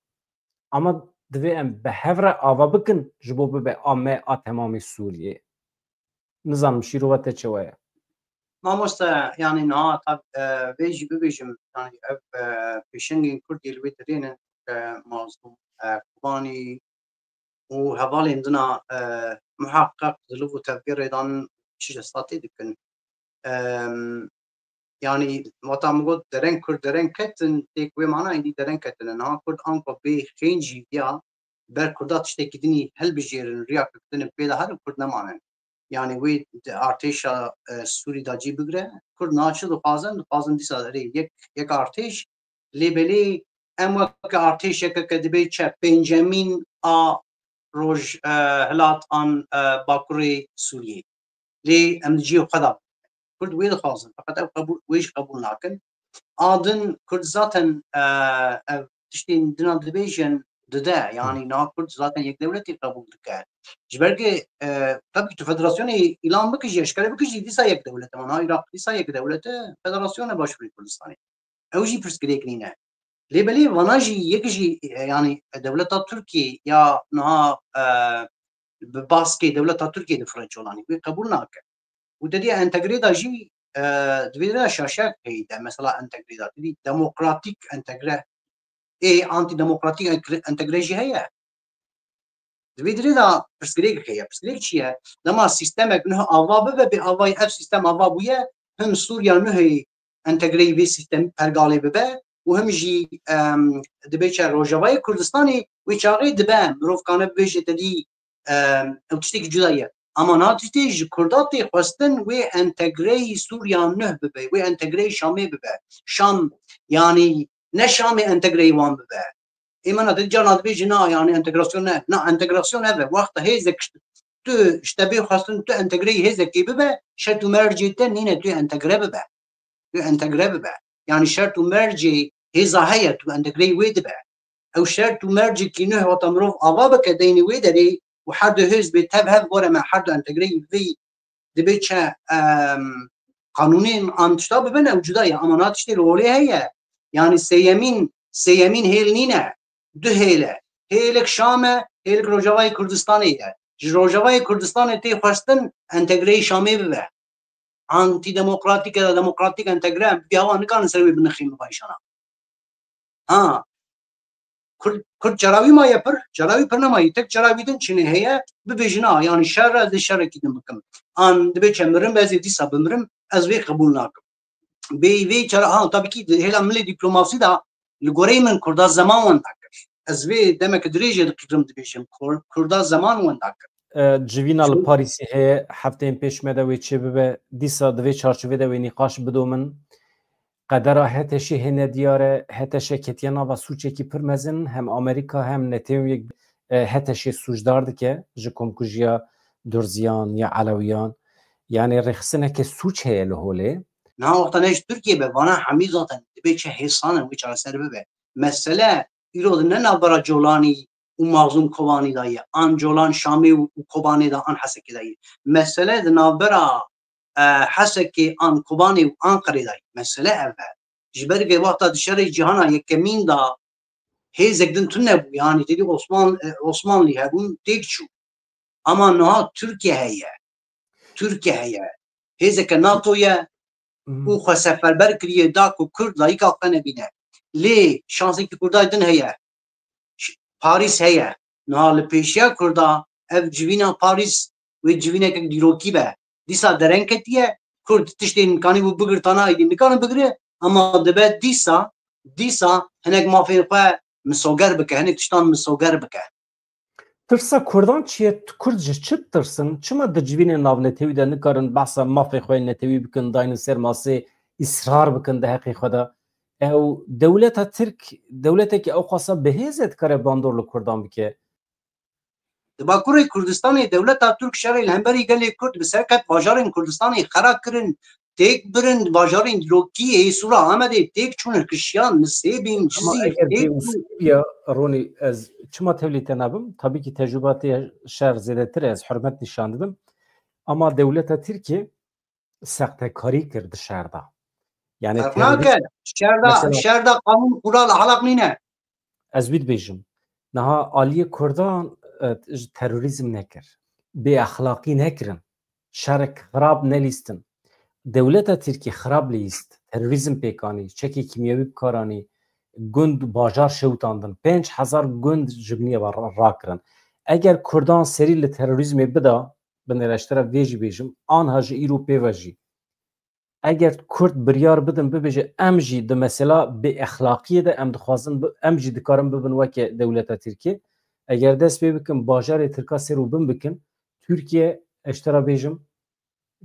Ama divê em bi hev re ava bikin ji bo bibe a me a temamê Sûriyê. Nizanim şîrova te çawa ye? Mamoste, yani niha tab-, e, vê jî bibêjim, yani ev, e, pêşengên Kurd yê li wê derê ne, e, Mazlûm, e, Kobanî û hevalên din a, e, muheqeq di liv û tevgê rêdan çi ji statê dikin. Em, yani, wata min got, dereng Kurd dereng ketin, têk wê mana êdî dereng ketine. Niha Kurd anko bê xêncî viya, ber Kurda tiştekî dinî hilbijêrin, riya kektinê pê de herin Kurd nemanin. Yani wê di artêşa, e, Sûrî de cî bigire. Kurd niha çi dixwazin? Dixwazin dîsa erê yek, yek artêş, lê belê em weke artêşeke ke dibê çe pêncemîn a roj, e, hilat an, e, bakurê Sûriyê. Lê em di cihê xwe de Kurd wê dixwazin. Feqet ew qebûl, wê jî qebûl nakin. A din Kurd zaten, e, ev tiştên dina dibêjin dide. Yani niha Kurd zaten yek dewletî qebûl dike. Ji ber ku, e, tabii tu federasyonê îlan bikijî, eşkere bikijî, dîsa yek dewlet e. Niha Iraq dîsa yek dewlet e, federasyona Başûrê Kurdistanê. Ew jî pirsgirêk nîne. Lê belê vana jî yek jî, e, yani dewleta Tirkiyê ya niha, e, bi baskê dewleta Tirkiyê difire colanî. Wê qebûl nake. Û te dî entegrê de jî, e, divê de şaşek heyî de, mesela entegrê de. Te dî demokratîk entegre, ê antidemokratîk entegre jî heye. Di vê dirê de pirsgirêk heye. Pirsgirêk çi ye? Dema sîstemek nuh ava bibe, bê avayî ev sîstem ava bûye, him Sûriya nuhê entegreyî vê sîstem pergalê bibe û him jî, em, dibe çi Rojavayê Kurdistanê wê çaxê dibe. Mirov kane bibêje te dî, em, ew tiştekî cuda ye. Ama niha tiştê ji Kurda tê xwestin wê entegreyî Sûriya nuh bibe, wê entegreyî Şamê bibe. Şam, yanî ne Şamê entegreyî wan bibe. Ê me na te carna dibêjî na, yani entegrasyon ne. Na, entegrasyon ev e. Wexta hêzek tu ji te bê xwestin tu entegreyî hêzekê bibe, şert û mercê te nîne tu entegre bibe. Tu entegre bibe. Yani şert û mercê hêza heye tu entegreyî wê dibe. Ew şert û mercekî nuh wata mirov ava bike deynê wê derê û her du hêz bê tev hev gore me her du entegreyî vê dibe çi, em, qanûnên an tişta bibin, ew cuda ye. Ama na tiştê li holê heye. Yani sêyemîn, sêyemîn hêl nîne. Du hêl e. Hêlek Şam e, hêlek Rojavayê Kurdistanê ye. Ji Rojavayê Kurdistanê tê xwestin entegreyî Şamê bibe. Antidemokratîk ya da demokratîk entegre, em bi awa nikarin ser wê binixîn bi vayşana. Ha. Kurd, Kurd çarawî maye pir, çarawî pir nemaye. Tek çarawî din çinê heye, bibêjin, ha, yani şer e, ez ê şerekî din bikim. An dibe çe mirim, ez ê dîsa bimirim, ez vê qebûl nakim. Bê vê çara, ha, tabii ki di hêla milê dîplomasî de li goreyê min Kurda zeman wenda kir. Ez vê demeke dirêjê dikirim dibêjim, Kur-, Kurda zeman wenda kir. E, civîna li Parîsê heye, hefteyên pêş me de wê çêbibe. Dîsa di vê çarçovê de wê nîqaş bidomin. Qedera H T Şê hêne diyar e. H T Ş ketiye nava sûcekî pir mezin. Hem Amerîka hem Neteweyek, e, H T Şê sûcdar dike ji komkujiya Durziyan ya Elewiyan. Yani rêxistineke sûc heye li holê. Niha wexta ne ji Tirkiyê be, vana hemî zaten dibê çi hêsan in wê çareser bibe. Mesele îro di ne navbera Colanî û Mazlûm Kobanî de ye, an Colan Şamê û, û Kobanê de, an Hesekê de ye. Mesele di navbera, e, Hesekê an Kobanê û Anqerê de ye. Mesele ev e. Ji ber vê wexta di şerê cîhana yekemîn de hêzek din tune bû. Yanî têdî Osman, e, Osmanlî hebûn têk çû. Ama niha Tirkiye heye. Tirkiye heye. Hêzeke NATO ye û xwe seferber kiriye da ku Kurd layîka xwe nebîne. Lê şansekî Kurda din heye. Ş-, Parîs heye. Niha li pêşiya Kurda ev civîna Parîs wê civîneke dîrokî be. Dîsa dereng ketiye, Kurd tiştên kanîbû bigirtana êdî nikarin bigire, ama dibe dîsa, dîsa hinek mafên xwe misoger bike, hinek tiştan misoger bike. Tirsa Kurdan çi ye? Kurd ji çi ditirsin? Çima di civînên navnetewî de nikarin behsa mafê xwe yê netewî bikin, daynin ser masê, îsrar bikin di heqê xwe de? Ew dewleta Tirk, dewletekî ew xwasa bi hêz e dikare bandor li Kurdan bike. Di Bakurê Kurdistanê dewleta Tirk şerê li hemberî gelê Kurd bi ser ket, bajarên Kurdistanê xera kirin, têk birin, bajarên dîrokî ê Sûra Amedê têk çûn, hilkişiyan, Nisêbîn, Ama Cizîr eger têk bê çûn. Ûsûl ya Ronî, ez çima tevlî te nabim? Tabii ki tecrübatê şer zêdetir e, ez hurmet nîşan didim. Ama dewleta Tirkiyê sextekarî kir di şer de. Yani Ferq terörist nake. Şer de, mesela şer de qanûn, kural, ahlak nîne. Ez wî dibêjim. Niha aliyê Kurdan, e, ji terorîzm nekir. Bêexlaqî nekirin. Şerek xirab nelîstin. Dewleta Tirkî xirab lîst. Terorîzm pêk anî. Çekê kîmyewî bi kar anî. Gund, bajar şewitandin. Pênc hezar gund ji biniyê ve ra-, rakirin. Eger Kurdan serî li terorîzmê bida, binêre ji te re vê jî bêjim, anha ji îro pê ve jî eger Kurd biryar bidin, bibêje, em jî di mesela bêexlaqiyê de em dixwazin bi-, em jî dikarin bibin weke dewleta Tirkiyê. Eger dest pê bikin, bajarê Tirka ser û bin bikin, Tirkiye, ez ji te re bêjim,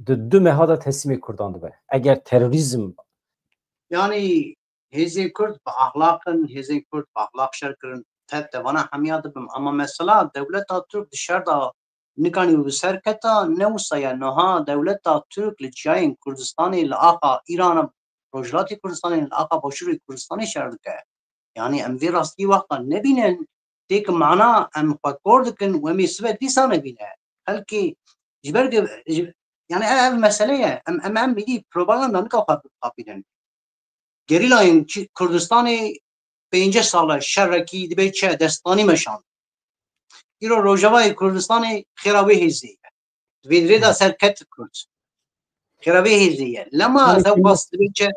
di du meha de teslîmê Kurdan dibe. Eger terorîzm Yanî hêzên Kurd bi axlaq in, hêzên Kurd bi axlaq şer kirin, tev tevana hemiya dibim. Ama mesela dewleta Tirk di şer de nikanî bi ser keta, ne wisa ye. Niha dewleta Tirk li ciyayên Kurdistanê, li axa Îrana, Rojhilatê Kurdistanê, li axa Başûrê Kurdistanê şer dike. Yanî em vê rastiyê wexta nebînin, têk mana em xwe kor dikin û em ê sibe dîsa nebîne. Xelkê ji ber ge-, ji, yanî ev, ev mesele ye. Em, em, em êdî propaganda nika xwe bixapînin. Gerîlayên çi-, Kurdistanê pêncî sal e şerekî dibe çi destanî meşand. Îro Rojavayê Kurdistanê xêra wê hêzê ye. Di vê dirê de ser ket Kurd. Xêra vê hêzê ye. Lema Yanî ew kêma-, bas dibe çi?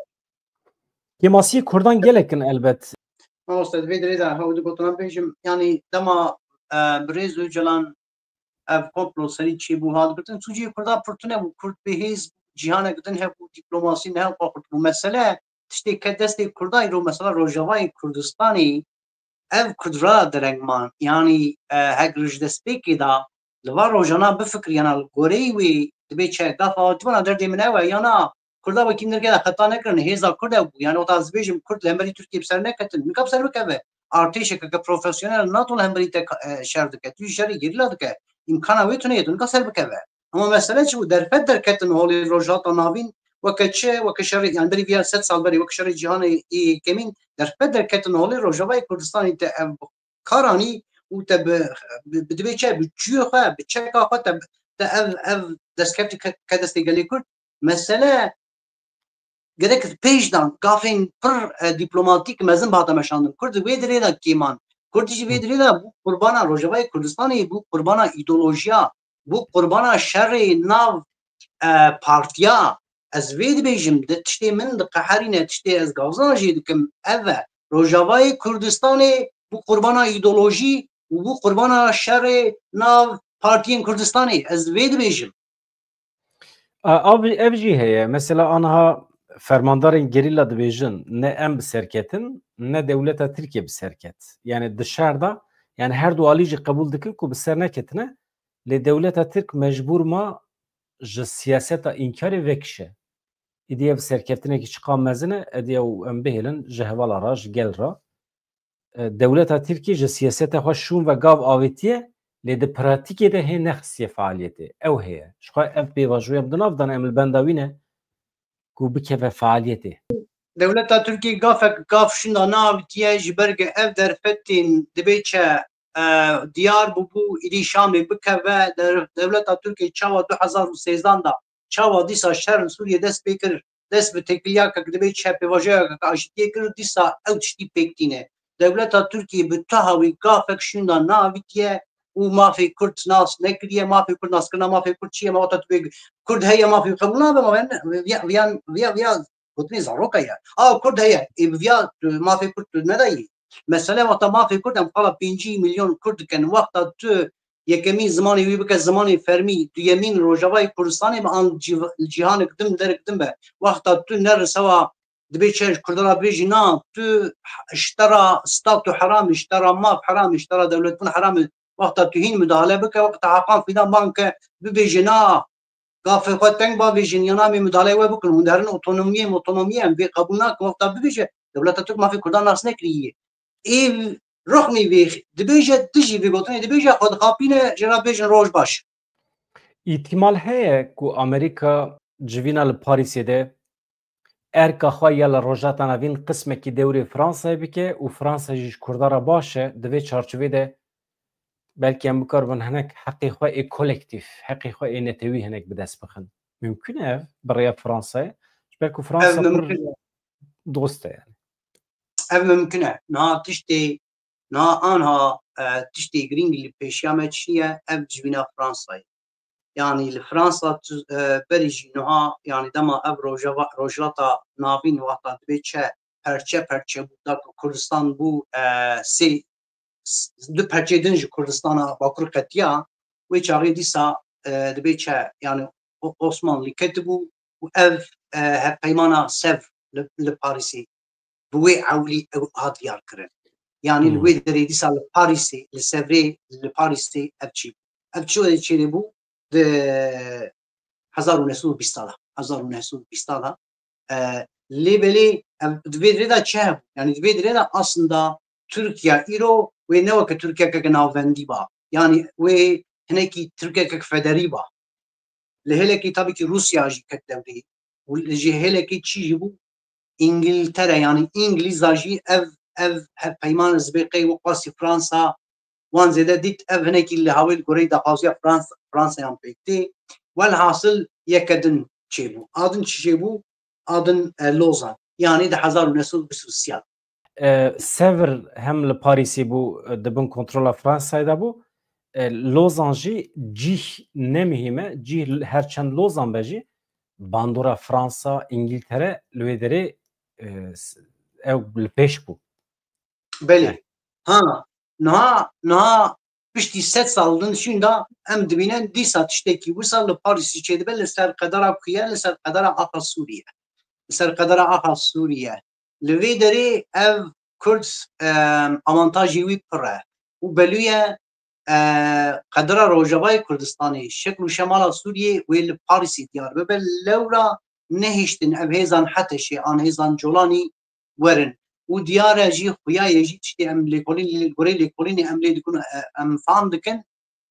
Kêmasiyê Kurdan gelek in elbet. Mamoste, di vê dirê de hew di gotinan bêjim. Yanî dema, e, birêz Ocalan ev komplo serî çêbû hat girtin, sûcê Kurda pir tune bû. Kurd bêhêz, cîhanek din hebû, dîplomasî ne hew xurt bû. Mesele tiştê ke destê Kurda îro mesela Rojavayê Kurdistanê ev Kurd ra dereng man. Yanî, e, hek ji destpêkê de li van rojana bifikiriyana li goreyî wê dibê çi? Gafa civana derdê min ew e, yana Kurda wekî min derge de xeta nekirin, hêza Kurd ew bû. Yanî wexta ez dibêjim Kurd li hemberî Tirkiyê bi ser neketin, nika bi ser bikeve. Artêşeke ke profesyonel NATO li hemberî te ka-, e, şer dike, tu jî şerê gerîla dike. Îmkana wê tune ye, tu nika ser bikeve. Ama mesele çi bû? Derfet derketin holê Rojhilata Navîn weke çi, weke şerê, yani berî viya sed sal berê weke şerê cîhanê ê yekemîn derfet derketin holê Rojavayê Kurdistanê te ev kar anî û te bi, bi, bi dibê çi, bi çûyê xwe, bi çeka xwe te, te ev, ev destkeftî ke, ke destê gelê Kurd. Mesele gerek pêş dan, gafên pir, e, dîplomatîk mezin bihate meşandin. Kurd di wê dirê de kêman. Kurd jî vê Hı. dirê de bû qurbana Rojavayê Kurdistanê, bû qurbana îdeolojiya, bû qurbana şerê nav, e, partiya. Ez vê dibêjim, di tiştê min diqeherîne, tiştê ez gavzan jê dikim, ev e. Rojavayê Kurdistanê bû qurbana îdeolojî û bû qurbana şerê nav partiyên Kurdistanê. Ez vê dibêjim. A, ev, ev jî heye. Mesela anha fermandarên gerîla dibêjin, ne em bi ser ketin, ne dewleta Tirkiye bi ser ket. Yani di şer de, yani her du alî jî qebûl dikin ku bi ser neketine, lê dewleta Tirk mecbûr ma ji siyaseta înkarê vekişe. Îdî ev serkeftinekî çiqa mezin e, êdî ew em bihêlin ji hevala re, ji gel re. E, dewleta Tirkî ji siyaseta xwe şûn ve gav avêtiye, lê di pratîkê de hê nexistiye fealiyetê. Ew heye. Ji xwe ev pêvajoya em di nav de ne, em li benda wî ne ku bikeve fealiyetê. Dewleta Tirkî gafek gav şûnda neavêtiye, ji ber ku ev derfetên dibê çi, e, diyar bûbû, êdî Şamê bikeve, de-, dewleta Tirkî çawa du hezar û sêzdan de çawa dîsa şer li Sûriyê dest pê kir, dest bi têkiliyakek dibê çi pêvajoyakek aşitiyê kir û dîsa ew tiştî pêk tîne. Dewleta Tirkiyê bi tuha wî gafek şûnda neavîtiye û mafê Kurd nas nekiriye. Mafê Kurd, naskirina mafê Kurd çi ye? Ma wata tu bê Kurd heye mafê qebûl nabe, ma viya, viya, viya, viya gotinê zaroka ye. A Kurd heye, ê bi viya tu mafê Kurd tu nedayî. Mesele wexta mafê Kurd em qala pêncî milyon Kurd dikin. Wexta tu yekemîn zimanê wî bike zimanê fermî, duyemîn Rojavayê Kurdistanê be an cîv-, cîhanek din, derek din be. Wexta tu ne li sewa dibê çi ji Kurdan re bêjî, na, tu ji te re statû heram e, ji te re maf heram e, ji te re dewletbûn heram e. Wexta tu hîn müdahale bike, wexta Hakan Fidan ban ke bibêje, na, gafê xwe teng bavêjin, ya namê müdahale we bikin, hûn diherin otonomiyê, otonomiyê em vê qebûl nakin, wexta bibêje, dewleta Tirk mafê Kurdan nas nekiriye. Ê rixmî vê dibêje, dijî vê gotinê dibêje, xwe dixapîne, jê re bêjin roj baş. Îhtimal heye ku Amerîka civîna li Parîsê de erka xwe ya li Rojhilata Navîn qismekî dewrê Fransayê bike û Fransa jî ji Kurda re baş e, di vê çarçovê de belkî em bikaribin hinek heqê xwe ê kolektîf, heqê xwe ê netewî hinek bi dest bixin. Mimkun e ev bi rêya Fransayê? Ji ber ku Fransa pir dost e yani. Ev mimkun e. Niha tiştê, niha anha e, tiştê girîng li pêşiya me çi ye? Ev civîna Fransayê. Yanî li Fransa tu, e, berî jî niha, yanî dema ev rojava, Rojhilata Navîn wexta dibê çe perçe perçe bû, da ku Kurdistan bû, e, sê, s-, du perçê din ji Kurdistana Bakur qetiya, wê çaxê dîsa, e, dibê çe, yanî O-, Osmanlî ketibû û ev, e, hevpeymana Sevr li, li Parîsê bi wê ewlî ew hat diyar kirin. Yanî li Hmm. wê derê dîsa li Parîsê, li Sevrê, li Parîsê ev çê bû. Ev çi çêrê bû? Di hezar û neh sed û bîst de, hezar û neh sed û bîst de, e, lê belê ev di vê derê de çi hebû? Yanî di vê derê de aslında Tirkiye îro wê ne weke Tirkiyeke navbendî ba. Yanî wê hinekî Tirkiyeke federî ba. Li hêlekî tabii ki Rûsya jî ket dewrê. Û li jî hêlekî çi jî bû? Îngiltere, yanî Îngilîza jî ev, ev hevpeyman zibê qey wek qasî Fransa, wan zêde dît ev hinekî li hawê li goreyî daxwaziya Fransa, Fransayan pêk tê. Welhasil yeke din çêbû. A din çi çêbû? A din, e, Lozan. Yanî di hezar û neh sed û bîst û sê de. E, Sevr hem li Parîsê bû, e, di bin kontrola Fransayê de bû. E, Lozan jî cîh ne muhîm e. Cîh her çend Lozan be jî bandora Fransa, Îngiltere li wê derê, e, s-, ew li pêş bû. Belê. Eh. Ha, niha, niha piştî sed sal din şûnda em dibînin dîsa tiştekî wisa li Parîsî çêdibe li ser qedera ku ye, li ser qedera axa Sûriye. Li ser qedera axa Sûriye. Li vê derê ev Kurd, em, avantajê wî pir e. Û belûye, e, qedera Rojavayê Kurdistanê, şekl û şemala Sûriyê wê li Parîsê diyar bibe. Lewra nehiştin ev hêzan HTŞ'ê an hêzan Colanî werin. Û diyar e jî, xuya ye jî tiştê em lêkolîn, li gorê lêkolînê em lê dikin, e, em fam dikin,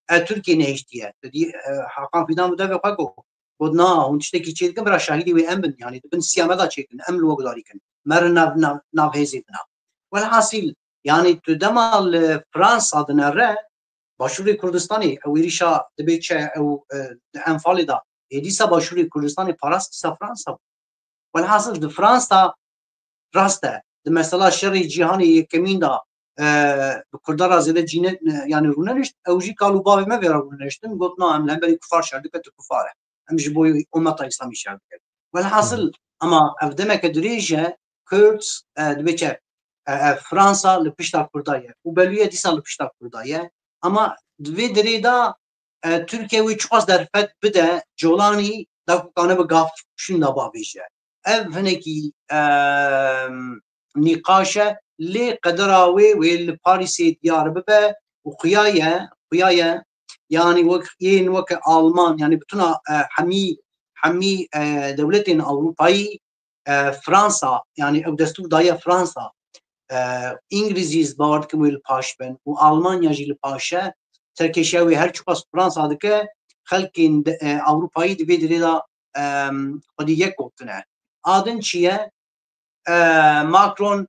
e, Tirkiye nehiştiye. Tu dî, e, Hakan Fidan bi devê xwe got, got, na, hûn tiştekî çê dikin, bira şahidî wê em bin, yanî di bin siya me de çêkin, em li we gudarî kin. Merin nav, nav, nav hêzê dina. Welhasil, yanî tu dema li Fransa dinere, Başûrê Kurdistanê, ew êrîşa dibê çi, ew, e, di Enfalê de, ê dîsa Başûrê Kurdistanê parast dîsa Fransa bû. Welhasil di Fransa rast e, di mesela şerê cîhanê yekemîn de, e, bi Kurda re zêde cîne, yanî rûnenişt, ew jî kal û bavê me vê re rûneniştin, got, na, em li hemberî kufar şer dike, tu kufar e. Em ji bo umeta Îslamî şer dikin. Welhasil, Hı hı. ama ev demeke dirêj e, Kurd, e, dibê çi, e, e, Fransa li pişta Kurda ye. Û belûye dîsa li pişta Kurda ye. Ama di vê dirê de, e, Tirkiye wê çiqas derfet bide Colanî da ku kane bi gav şûnda bavêje. Ev hinekî, e, nîqaş e. Lê qedera wê, wê li Parîsê diyar bibe û xuya ye, xuya ye. Yanî wek yên weke Alman, yanî bi tuna, e, hemî, hemî, e, dewletên Ewropayî, e, Fransa, yanî ew destûr daye Fransa, e, Îngilîzî ez bawer dikim wê li paş bin û Almanya jî li paş e. Serkêşiya wê her çiqas Fransa dike, xelkên de, e, Ewropayî di vê dirê de, e, xwedî yek gotine. A din çi ye? E, Macron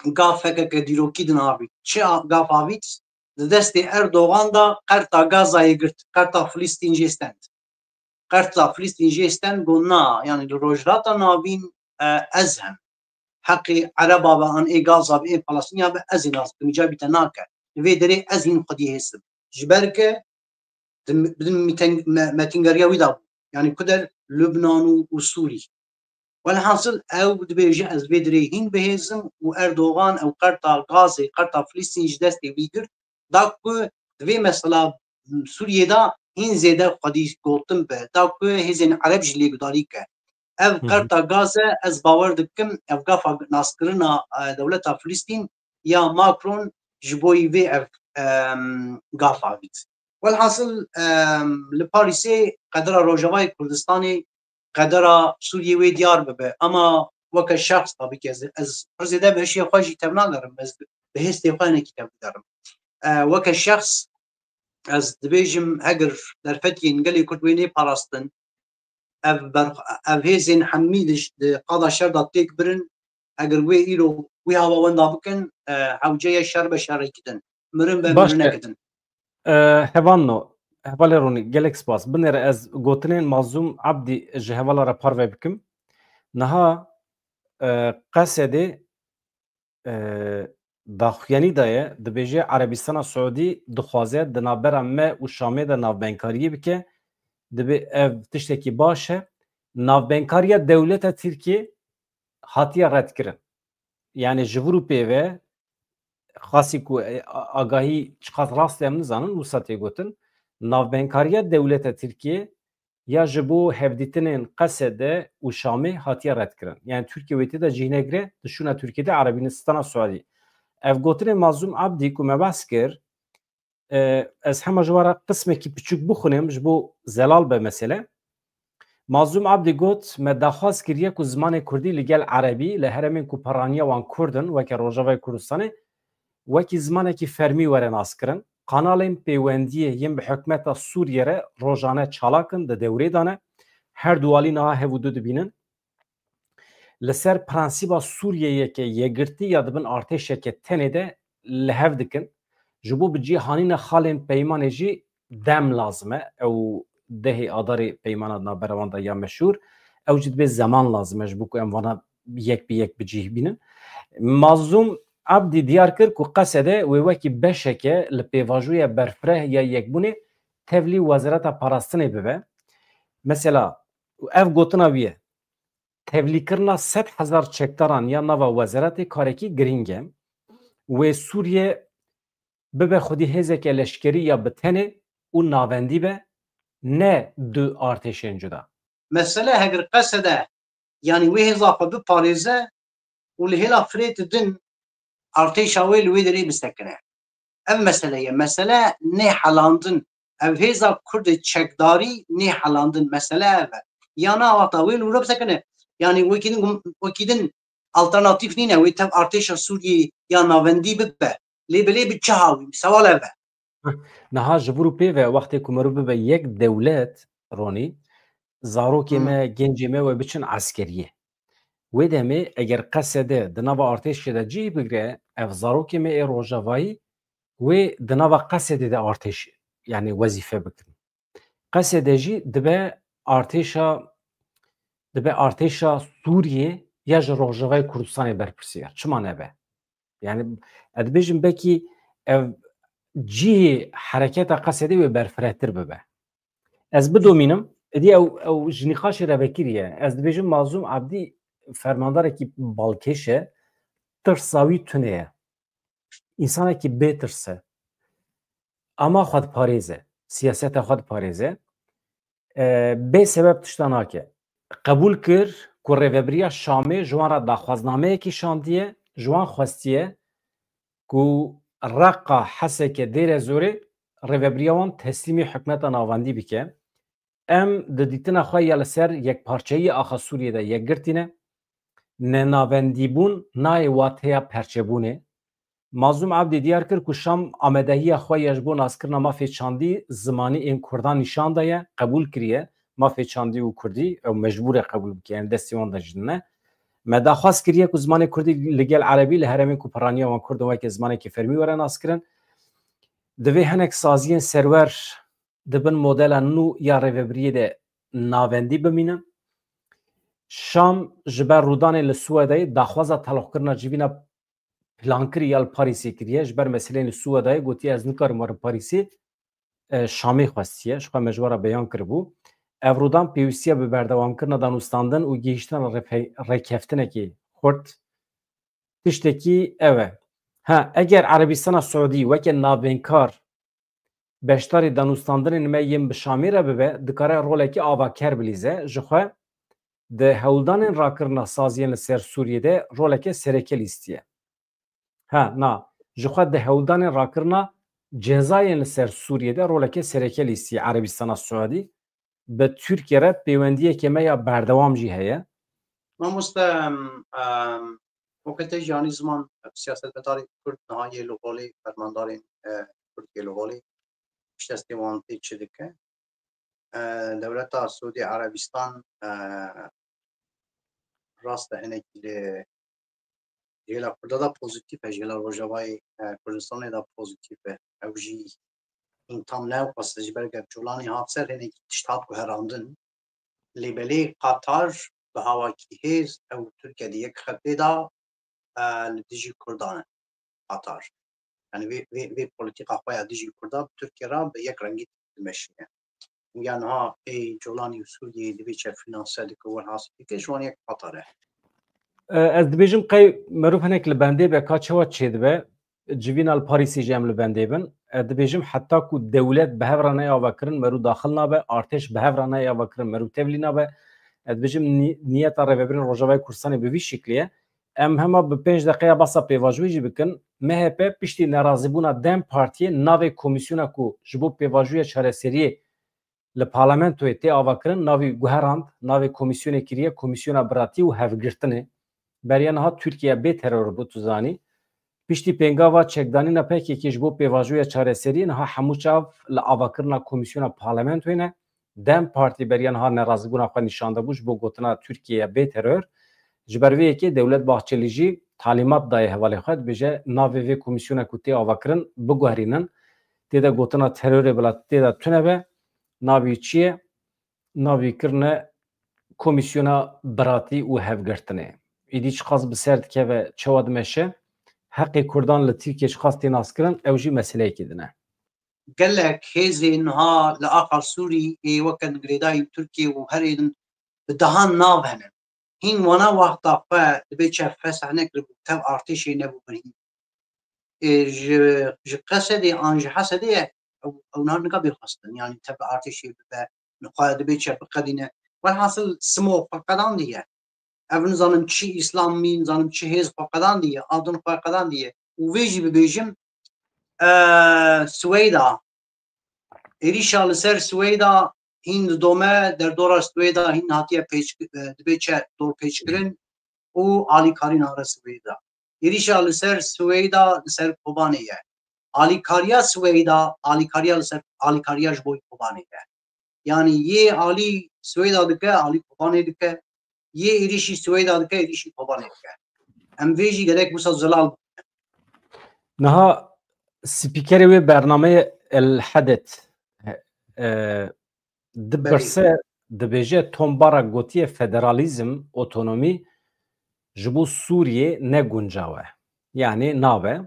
gafekeke dîrokî din avît. Çi a-, gaf avît? Di destê Erdogan de qerta Gazayê girt, qerta Filistîn jê stend. Qerta Filistîn jê stand got na, yani li Rojhilata Navîn e, ez hem. Heqê Ereba be an ê Gaza be ê Palestîniya be ez ê nas bikim, îca bî te nake. Li vê derê ez hîn xwedî hêsim. Ji ber ke di, di metîn-, me-, metîngeriya wî de bû. Yani ku der Lubnan û, û Sûrî. Welhasil ew dibêje ez vê dirê hîn bihêzim û Erdogan ew qerta Gazê, qerta Filistîn ji destê wî girt. Da ku di vê mesela Sûriyê de hîn zêde xwedî gotin be. Da ku hêzên Ereb jî lê gudarî ke. Ev Hı hı. qerta Gaze ez bawer dikim ev gafa naskirina, e, dewleta Filistîn ya Macron ji bo yî vê ev, em, gafa avît. Welhasil, em, li Parîsê qedera Rojavayê Kurdistanê qedera Sûriyê wê diyar bibe. Ama weke şexs tabii ki ez, ez pir zêde bi hişê xwe jî tevnagerim. Ez bi hêstê xwe hinekî tevdigerim. E, weke şexs ez dibêjim heger derfetiyên gelê Kurd wê nêparastin, ev ber-, ev hêzên hemî di, di qada şer de têk birin, heger wê îro wî hava wenda bikin, e, hewce ye şer be şerekî din. Mirin be Baş e. mirinekî din. E, hevalno, hevalê Ronî, gelek spas. Binêre ez gotinên Mazlûm Abdî ji hevala re parve bikim. Niha, e, Qesedê, e, daxuyanî daye, dibêje Erebistana Siûdî dixwaze di navbera me û Şamê de navbengkariyê bike. Dibê ev tiştekî baş e. Navbengkariya dewleta Tirkiyê hatiye redkirin. Yani ji vir û pê ve xasî ku, e, a-, agahî çiqas rast e em nizanin, wisa tê gotin. Navbengkariya dewleta Tirkiyê ya ji bo hevdîtinên Qesede û Şamê hatiye redkirin. Yani Tirkiye wê tê de cih negire, di şûna Tirkiye de Erebînistana Siûdî. Ev gotinê Mazlûm Abdî ku me behs kir, e, ez hema ji we re qismekî piçûk bixwînim, ji bo zelal be mesele. Mazlûm Abdî got, me daxwaz kiriye ku zimanê kurdî li gel erebî li herêmên ku peraniya wan kurd in, weke Rojavayê Kurdistanê, wekî zimanekî fermî were naskirin. Kanalên pêwendiyê yên bi hikûmeta Sûriyê re rojane çalak in, di dewrê de ne. Her du alî niha hev û du dibînin. Li ser prensîba Sûriyeyeke yekgirtî ya di bin artêşeke tenê de li hev dikin. Ji bo bi cî hanîna xalên peymanê jî dem lazim e. Ew dehê Adarê peymana di navbera wan de ya meşhûr. Ew jî dibê zeman lazim e ji bo ku em vana yek bi yek bi cih bînin. Mazlûm Abdî diyar kir ku Qesede wê wekî beşeke li pêvajoya berfireh ya yekbûnê tevlî Wezareta Parastinê bibe. Mesela, ev gotina wî ye. Tevlîkirina sed hezar çekdaran ya nava wezeretê karekî girîng e. Wê Sûriye bibe xwedî hêzeke leşkerî ya bi tenê û navendî be, ne du artêşên cuda. Mesele heger Qesede, yanî wê hêza xwe biparêze û li hêla Firêt din artêşa wê li wê derê bisekine. Ev mesele ye. Mesele nêhelandin. Ev hêza Kurdê çekdarî nêhelandin. Mesele ev e. Ya na wexta wê li wir bisekine. Yanî wekî din, wekî din alternatîf nîne. Wê tev artêşa Sûriyê ya navendî bibe. Lê belê bi çi hawî? Sewal ev e. Niha ji vir û pê ve wextê ku mirov bibe yek dewlet, Ronî, zarokê Hmm. me, gencê me wê biçin eskeriyê. Wê demê eger Qesede di nava artêşê de cih bigre, ev zarokê me ê Rojavayî wê di nava Qesedê de artêş, yani wezîfe bikin. Qesede jî dibe artêşa, dibe artêşa Sûriyê ya ji Rojavayê Kurdistanê berpirsiyar. Çima nebe? Yani, ez dibêjim belkî ev cihê hereketa Qesedê wê berfirehtir bibe. Ez bidomînim, êdî ew, ew ji nîqaşê re vekirî ye. Ez dibêjim Mazlûm Abdî fermandarekî balkêş e, tirsa wî tune ye. Însanekî bê tirs e. Ama xwe diparêze, siyaseta xwe diparêze. E, bê sebeb tişta nake. Qebûl kir ku rêvebiriya Şamê ji wan re daxwaznameyekî şandiye, ji wan xwestiye ku Reqa, Heseke, Dêre Zorê rêvebiriya wan teslîmî hikûmeta navendî bike. Em di dîtina xwe ya li ser yekparçeyî axa Sûriyê de yekgirtî ne. Nenavendîbûn nayê wateya perçebûnê. Mazlûm Abdî diyar kir ku Şam amadehiya xwe ya ji bo naskirina mafê çandî zimanî ên Kurdan nîşan daye, qebûl kiriye. Mafê çandî û Kurdî ew mecbûr e qebûl bike, em destê wan de jî ne. Me daxwaz kiriye ku zimanê Kurdî li gel Erebî li herêmên ku piraniya wan Kurd in weke zimanekî fermî were naskirin. Divê hinek saziyên serwer di bin modela nû ya rêvebiriyê de navendî bimînin. Şam ji ber rûdanên li Swedayê daxwaza teloqkirina civîna plankirî ya li Parîsê kiriye. Ji ber meseleyên li Swedayê gotiye, ez nikarim werim Parîsê, e, Şamê xwestiye, ji xwe me ji we re beyan kiribû. Ev rûdan pêwîstiye bi berdewamkirina danûstandin û gihîştina rêpe-, rêkeftinekê xurt. Tiştekî ew e. Ha, eger Erebistana Siûdî weke navbênkar beşdarî danûstandinên me yên bi Şamê re bibe, dikare rolekî avaker bilîze. Ji xwe di hewldanên rakirina saziyên li ser Sûriyê de roleke sereke lîstiye. Ha, na, ji xwe di hewldanên rakirina cezayên li ser Sûriyê de roleke sereke lîstiye Erebistana Siûdî. Bi Tirkiye re peywendiyeke me ya berdewam jî heye. Mamoste, em, em, weke te jî anî ziman, siyasetmedarê Kurd niha yê li holê, fermandarên, e, Kurd yê li holê, piştdestê wan tê çi dike? E, dewleta Sûdî Erebistan, e, rast e hinekî li jêla Kurda da pozîtîf e, jêla Rojavayê, e, Kurdistanê da pozîtîf e. Ew jî hîn tam ne ew qas e, ji ber ev Colanî hat ser hinekî tişt hat guherandin. Lê belê Qatar bi hawakî hêz ew Tirkiye di yek xetê da, e, li dijî Kurdan e Qatar. Yani vê, vê, vê polîtîka xwe ya dijî Kurda bi Tirkiye re bi yek rengî dimeşîne. Ya niha ê Colanî û Sûriyeyê divê çi finanse dike û welhasil dike, ji wan yek Qatar e. E, ez dibêjim qey merov hinek li bendê be, ka çawa çêdibe? Civîna li Parîsê jî em li bendê bin. Ez dibêjim heta ku dewlet bi hev re neyê avakirin, merû daxil nabe, artêş bi hev re neyê avakirin, merû tevlî nabe. Ez dibêjim nî-, niyeta Rêvebirên Rojavayê Kurdistanê bi vî şiklî ye. Em hema bi pênc deqeya basa pêvajoyê jî bikin. M H P piştî nerazîbûna DEM Partiyê navê komîsyona ku ji bo pêvajoya çareseriyê li parlamentoyê tê avakirin, navî guherand, navê komîsyonê kiriye Komîsyona Biratî û Hevgirtinê. Beriya niha Tirkiye bê teror bû, tu zanî. Piştî pêngava çekdanîna P K K ji bo pêvajoya çareseriyê niha hemû çav li avakirina komîsyona parlamentoyê ne. DEM Partî beriya niha nerazîbûna xwe nîşan dabû ji bo gotina Tirkiye bê teror. Ji ber vê yekê Dewlet Bahçelî jî talîmat daye hevalê xwe, dibêje navê vê komîsyona ku tê avakirin biguherînin. Tê de gotina terorê bila tê de tune be. Navî çi ye? Navî kirine Komîsyona Biratî û Hevgirtinê. Êdî çiqas bi ser dikeve, çawa dimeşe? Heqê Kurdan li Tirkiye çiqas tê naskirin, ew jî meseleyekê din e. Gelek hêzên niha li axa Sûrî ê weke girêdayî Tirkiye û herên bi dehan nav hene. Hîn wana wexta xwe dibê çe fesih nekiribû, tev artêşê nebûbin hîn. Ê, ji, ji Qesedê an ji Hesedê ye, ew, ew niha nika bê xwestin. Yanî tev artêşê bibe, nixwe dibê çe biqedîne. Welhasil simo xwe qedandiye. Ev nizanim çi îslamî, nizanim çi hêz xwe qedandiye, adin xwe qedandiye. Û vê jî bibêjim, e, Swêda, êrîşa li ser Swêda hîn didome, derdora Swêda hîn hatiye pêç, e, dibê çe dorpêçkirin û alîkarî nare Swêda. Êrîşa li ser Swêda li ser Kobanê ye. Alîkariya Swêda, alîkariya li ser, alîkariya ji bo Kobanê ye. Yanî yê alî Swêda dike, alî Kobanê dike. Yê êrîşî Swêda dike, êrîşî Kobanê dike. Em vê jî gerek wisa zelal bikin. Niha spîkerê wê bernameyê El Heded, e, e, dipirse, dibêje Tom Barak gotiye federalîzm, otonomî ji bo Sûriyê ne guncaw e. Yanî nabe.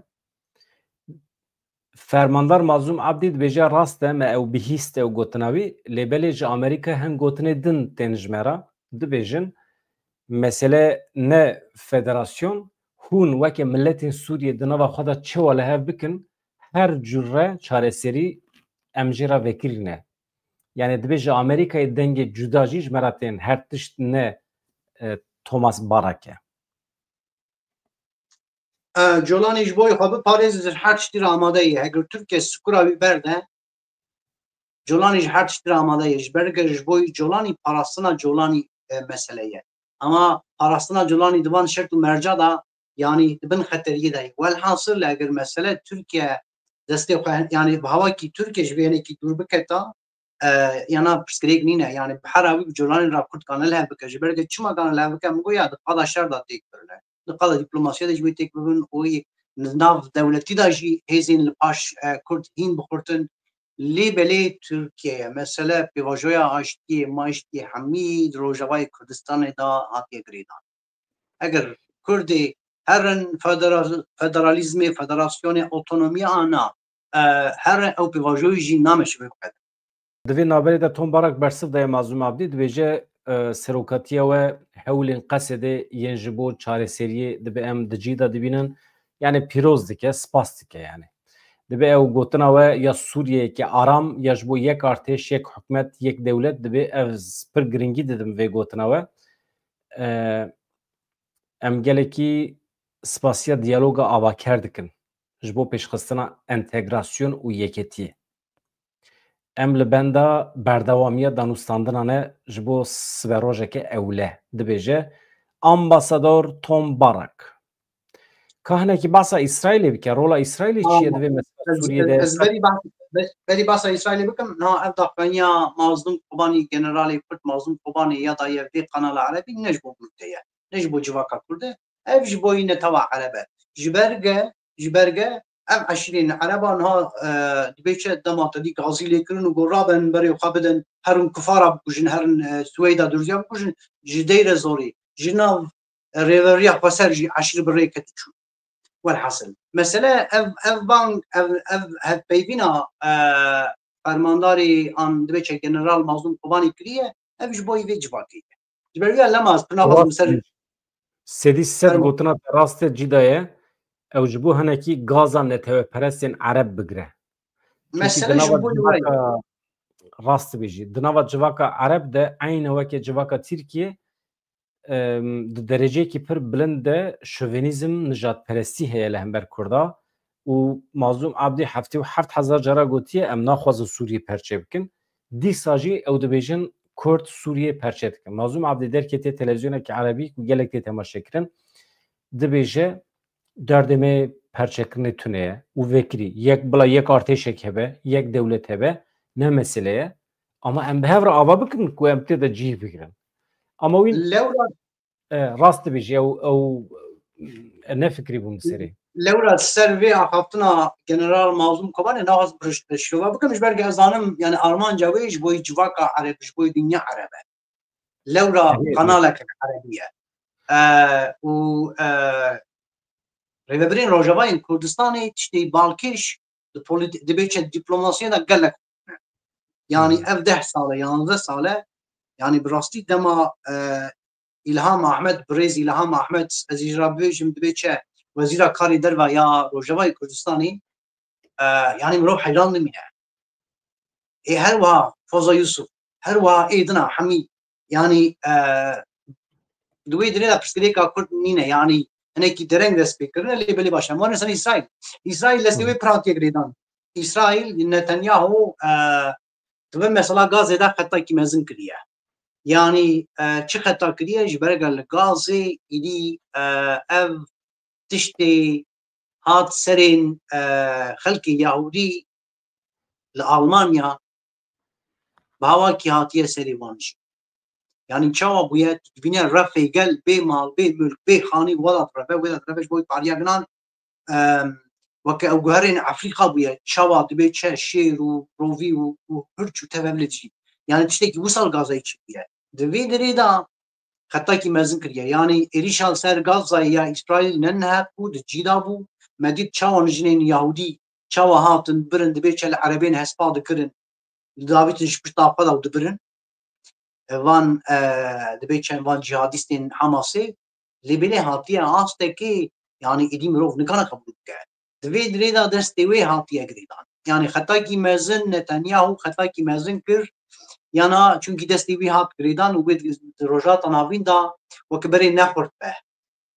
Fermandar Mazlûm Abdî dibêje rast e, me ew bihîst ew gotina wî, lê belê ji Amerîka hin gotinê din tên ji me re. Dibêjin, mesele ne federasyon, hûn weke miletên Sûriyê di nava xwe de çawa li hev bikin, her cure çareserî em jê re vekirî ne. Yanî dibê ji Amerîkayê dengê cuda jî ji me re tên, her tişt ne, e, Thomas Barak e. E, Colanî ji bo xwe biparêze, ji her tiştî re amade ye. Heger Tirkiye sikura wî berde, Colanî ji her tiştî re amade ye. Ji ber ke ji bo Colanî, parastina Colanî, e, mesele ye. Ama parastina Colanî di van şert û merca de, yanî di bin xeteriyê de ye. Welhasil, eger mesele Tirkiye destê xwe, yanî bi hawakî Tirkiye ji vê hinekî dûr biketa, e, yana pirsgirêk nîne. Yanî bi hera wî bi Colanî re Kurd kane li hev bike. Ji ber ke çima kane li hev bike? Min got ya di qada şer de têk birine. Di qada dîplomasiya de ji wê têk bibin û yê nav dewletî de jî hêzên li paş, e, Kurd hîn bixurtin. Lê belê Tirkiyeye mesele pêvajoya aştiyê, maştiyê hemî di Rojavayê Kurdistanê de hatiye girêdan. Eger Kurdê herin federa-, federalîzmê, federasyonê, otonomiya ana, e, herin ew pêvajoyî jî nameşibe biqede. Di vê navberê de Tom Barak bersiv daye Mazlûm Abdî, dibêje, e, serokatiya we hewlên Qesedê yên ji bo çareseriyê dibe em di cî de dibînin. Yani pîroz dike, spas dike yani. Dibe ew gotina we ya Sûriyeyeke aram ya ji bo yek artêş, yek hikûmet, yek dewlet dibe, ez pir girîngî didim vê gotina we. E, em gelekî spasiya diyaloga avaker dikin ji bo pêşxistina entegrasyon û yeketiyê. Em li benda berdewamiya danûstandina ne ji bo siberojeke ewle, dibêje Ambasador Tom Barak. Ka hinekî basa Îsraîlê bike, rola Îsraîlê çi ye di vê mesela Sûriyê de? Ez berî bas-, be-, berî basa Îsraîlê bikim, niha ev daxuyaniya Mazlûm Kobanî, generalê Kurd Mazlûm Kobanî ya daye vê kanala Erebî ne ji bo Kurd e, ne ji bo civaka Kurd e, ev ji bo yî netewa Ereb e. Ji ber ge, ji ber ge ev eşîrên Ereba niha, e, dibê çi dema te dî gazî lê kirin û got, "Rabin berê xwe bidin, herin kufara bikujin, herin, e, Swêda Durziya bikujin." Ji Deyrê Zorê, ji nav rêveriya xweser jî eşîr bi rê ket û çû. Welhasil, mesele ev, ev bang, ev, ev hevpeyvîna, e, fermandarê an dibê çi general Mazlûm Kobanî kiriye, ev ji bo vê civakê ye. Ji ber wî ya lema ez pir naxwazim ser Sedî sed gotina te rast e, cî de ye. Ew ji bo hinekî gaza neteweperestên Ereb bigire. Çünkü mesele ji bo civaka, rast dibêjî. Di nava civaka Ereb de eyne weke civaka Tirkiye, em, di dereceyekî pir bilind de şovenîzm, nijadperestî heye li hember Kurda û Mazlûm Abdî heftê û heft hezar cara gotiye, em naxwazin Sûriyê perçe bikin. Dîsa jî ew dibêjin Kurd Sûriyê perçe dikin. Mazlûm Abdî derketiye televîzyonekî Erebî ku gelek tê temaşe kirin, dibêje derdê me perçekirinê tune ye û vekirî. Yek bila yek artêşek hebe, yek dewlet hebe, ne mesele ye. Ama em bi hev re ava bikin ku em tê de cîh bigirin. Ama wî Lewra e, rast dibêjî, ew, ew, e, ne fikrî bûm li serê. Lewra ser vê axaftina General Mazlûm Kobanê naxwaz bir şirova bikim, ji ber ke ez zanim, yani armanca wê ji bo civaka Ereb, ji bo dinya Ereb e. Lewra kanalek Erebî ye. E, û, e, rêvebirên Rojavayên Kurdistanê tiştê balkêş di polît-, dibê çi diplomasiyê de gelek ne. Yani ev deh sal e, yanzdeh sal e, yani bi rastî dema, e, Îlham Ahmed, birêz Îlham Ahmed, ez jî re bibêjim, dibê çi wezîra karê derve ya Rojavayê Kurdistanê, e, yani mirov heyran dimîne. Ê her wiha Foza Yusuf, her wiha ê dina hemî, yani, e, di wê dirê de pirsgirêka Kurd nîne, yani hinekî dereng dest pê kirine, lê belê baş e. Em werin ser Îsraîl. Îsraîl destê wê pir hatiye girêdan. Îsraîl, Netanyahu, e, di vê mesela Gazê de xetakî mezin kiriye. Yani, e, çi xeta kiriye? Ji ber eger li Gazê îdî, e, ev tiştê hat serên, e, xelkê Yahûdî li Almanya bi hawakî hatiye serê wan jî. Yani çawa bûye, tu dibîne refê gel bê mal, bê mulk, bê xanî wela direve, wela direve ji bo pariya ginan, em, weke ew guherên Efrîka bûye, çawa dibê çi şêr û rovî û, û hirç û tevevlê dijî. Yani tiştekî wisa li Gazayê çi bûye. Di vê derê de xetakî mezin kiriye. Yani êrîşa li ser Gazayê ya Îsraîl ne niha bû, di cî de bû. Me dît çawa jinên Yahûdî çawa hatin birin, dibê çi li Erebên hespa dikirin, didavîtin ji pişta xwe de û dibirin. E, van, e, dibê çend van cîhadîstên Hamasê, lê belê hatiye astekê, yani êdî mirov nikane qebûl bike. Di vê dirê de destê wê hatiye girêdan. Yani xetakî mezin, Netanyahu xetakî mezin kir, yana çunkî destê wî hat girêdan û wê di, di Rojhilata Navîn de weke berê nexurt be.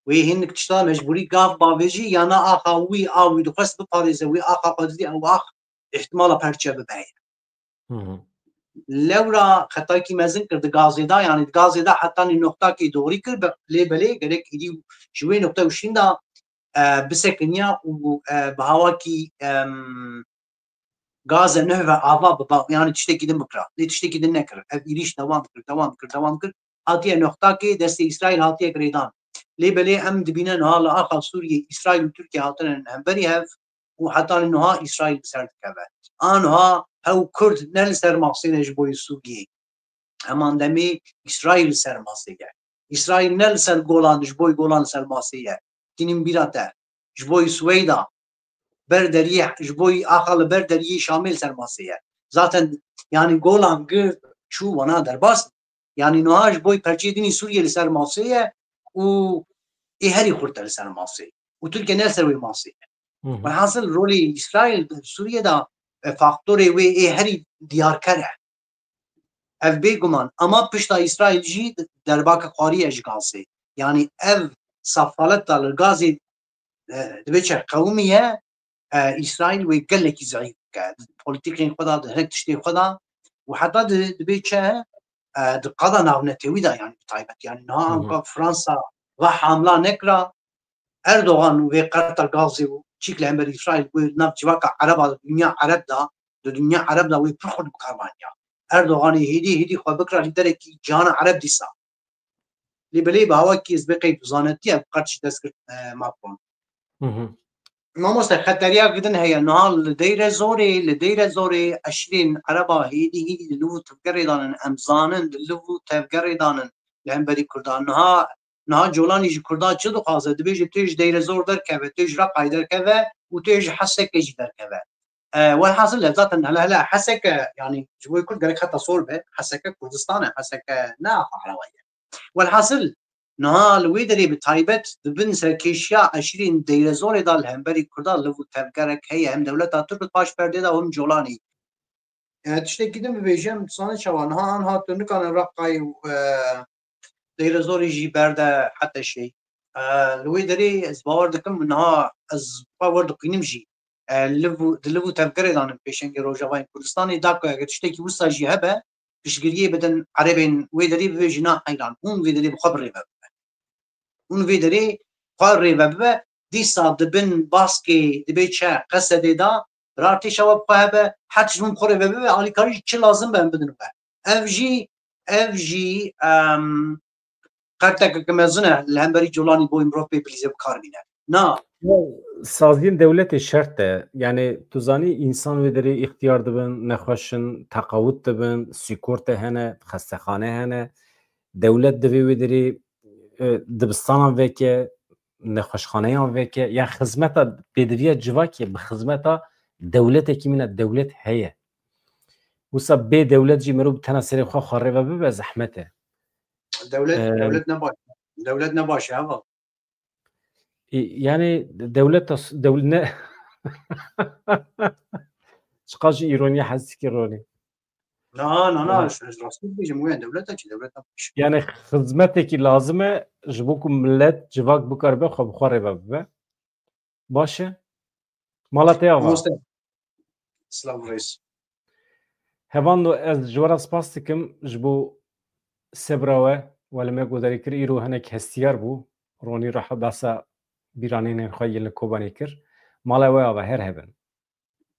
Wê hinek tişta mecbûrî gav bavêjî, yana axa wî a wî dixwest biparêze, wî axa xwe didî ew ax îhtimala perçe bibe heye. Hı hı. Lewra xetakî mezin kir di Gazê de, yani di Gazê de hetanî noxtakê dorî kir, be-, lê belê gerek îdî ji wê noxte û şîn de, e, bisekiniya û, e, bi hawakî, em, Gaze nehve ava biba, yani tiştekî din bikira. Lê tiştekî din nekir. Ev êrîş dewam kir, dewam kir, dewam kir. Hatiye noxtakê destê Îsraîl hatiye girêdan. Lê belê em dibîne niha li axa Sûriyê Îsraîl û Tirkiye hatine hemberî hev. û heta niha Îsraîl bi ser dikeve. Aniha hew Kurd ne li ser masê ne ji bo yê Sûriyê. Heman demê Îsraîl li ser masê ye. Îsraîl ne li ser Golan, ji bo Golan li ser masê ye. Tînin bîra te. Ji bo Swêda ber deriyê, ji bo axa li ber deriyê Şamê li ser masê ye. Zaten yani Golan girt çû wana derbas. Yani niha ji bo perçê dinî Sûriyê li ser masê ye û ê herî xurt e li ser masê. Û Tirkiye ne li ser wê masê ye. Hı hı. Welhasil rolê Îsraîl di Sûriyê de, e, faktorê wê ê herî diyarker e. Ev bêguman. Ama pişta Îsraîl jî derbake xwarî ye ji Gazê. Yani ev sefaleta li Gazê, e, dibe çi qewimiye, e, Îsraîl wê gelekî zeîf bike. Di polîtîkên xwe de, di hinek tiştê xwe de û heta di, dibe çi, e, di qada navnetewî de yani bi taybet. Yani niha Hı hı. anka Fransa ve hamla nekira, Erdogan wê qerta Gazê û çîk li hember Îsraîl wê di nav civaka Ereba, di dinya Ereb de, di dinya Ereb de wê pir xurt bi kar ve aniya. Erdoganê hêdî hêdî xwe bikira lîderekî cihana Ereb dîsa. Lê belê bi awakî ez bê qey tu zanetî ev qert ji dest girt, e, Macron. Hı hı. Mamoste, xeteriya gidin heye. Niha li Deyre Zorê, li Deyre Zorê eşîrên Ereba hêdî hêdî li liv û tevgerê danin. Em zanin li liv û tevgerê danin li hemberî Kurdan. Niha, niha Colanî ji Kurdan çi dixwaze? Dibêje tu yê ji Deyre Zor derkeve, tu yê ji Reqayê derkeve û tu yê ji Hesekê jî derkeve. E, welhasil ev zaten hele hele Heseke, yani ji bo Kurd gerek heta sor be. Heseke Kurdistan e, Heseke ne axa Ereba ye. Welhasil, niha li wê derê bi taybet di bin serkêşiya eşîrên Deyrezorê de li hemberî Kurdan liv û tevgerek heye, hem dewleta Tirk di paş perdê de û hem Colanî. E, tiştekî din bibêjim, tu zanî çawa, niha anha tu nikane Reqayê û, e, Deyrezorê jî berde heta şey. E, li wê derê ez bawer dikim, niha ez xwe werdiqînim jî. E, liv û, di liv û tevgerê danin pêşengê Rojavayên Kurdistanê, da ku eger tiştekî wisa jî hebe, piştgiriyê bidin Erebên wê derê, bibêjin na heyran, hûn vê derê bi xwe bi rê ve bibe. Hûn vê derê xwe rê ve bibe, dîsa di bin baskê dibe çi Qesedê de, bi artêşa we bi xwe hebe, her tişt hûn bi xwe rê ve bibe, alîkarî çi lazim be em bidin we. Ev jî, ev jî, em, qertekeke mezin e li hemberî Colanî bo mirov pê bilîze bi kar bîne. Na. Ya, saziyên dewletê şert e. Yani tu zanî însan wê derê îxtiyar dibin, nexweş in, teqawit dibin, sîkorte hene, xestexane hene. Dewlet divê wê derê, e, dibistanan veke, nexweşxaneyan veke. Ya xizmeta pêdiviya civakê bi xizmeta dewletekî mîne dewlet heye. Wisa bê dewlet jî mirov bi tena serê xwe xwe rê ve bibe zehmet e. Dewlet, Ee, dewlet ne baş. Dewlet ne baş e, heval. E, yani dewlet tas-, dewlet ne Çiqas ji îroniya hez dikî Ronî. Na, na, na, Ee, ez, ez rastî dibêjim, wê dewleta çi, dewleta baş. Yani xizmetekî lazim e ji bo ku millet civak bikaribe xwe bi xwe rê ve bibe. Baş e? Mala te ava. Mamoste. Silav reis. Hevando, ez ji we re spas dikim ji bo sebra we, we li me guhdarî kir. Îro hinek hestiyar bû. Ronî reha behsa bîranînên xwe yên li Kobanê kir. Mala we ava, her hebin.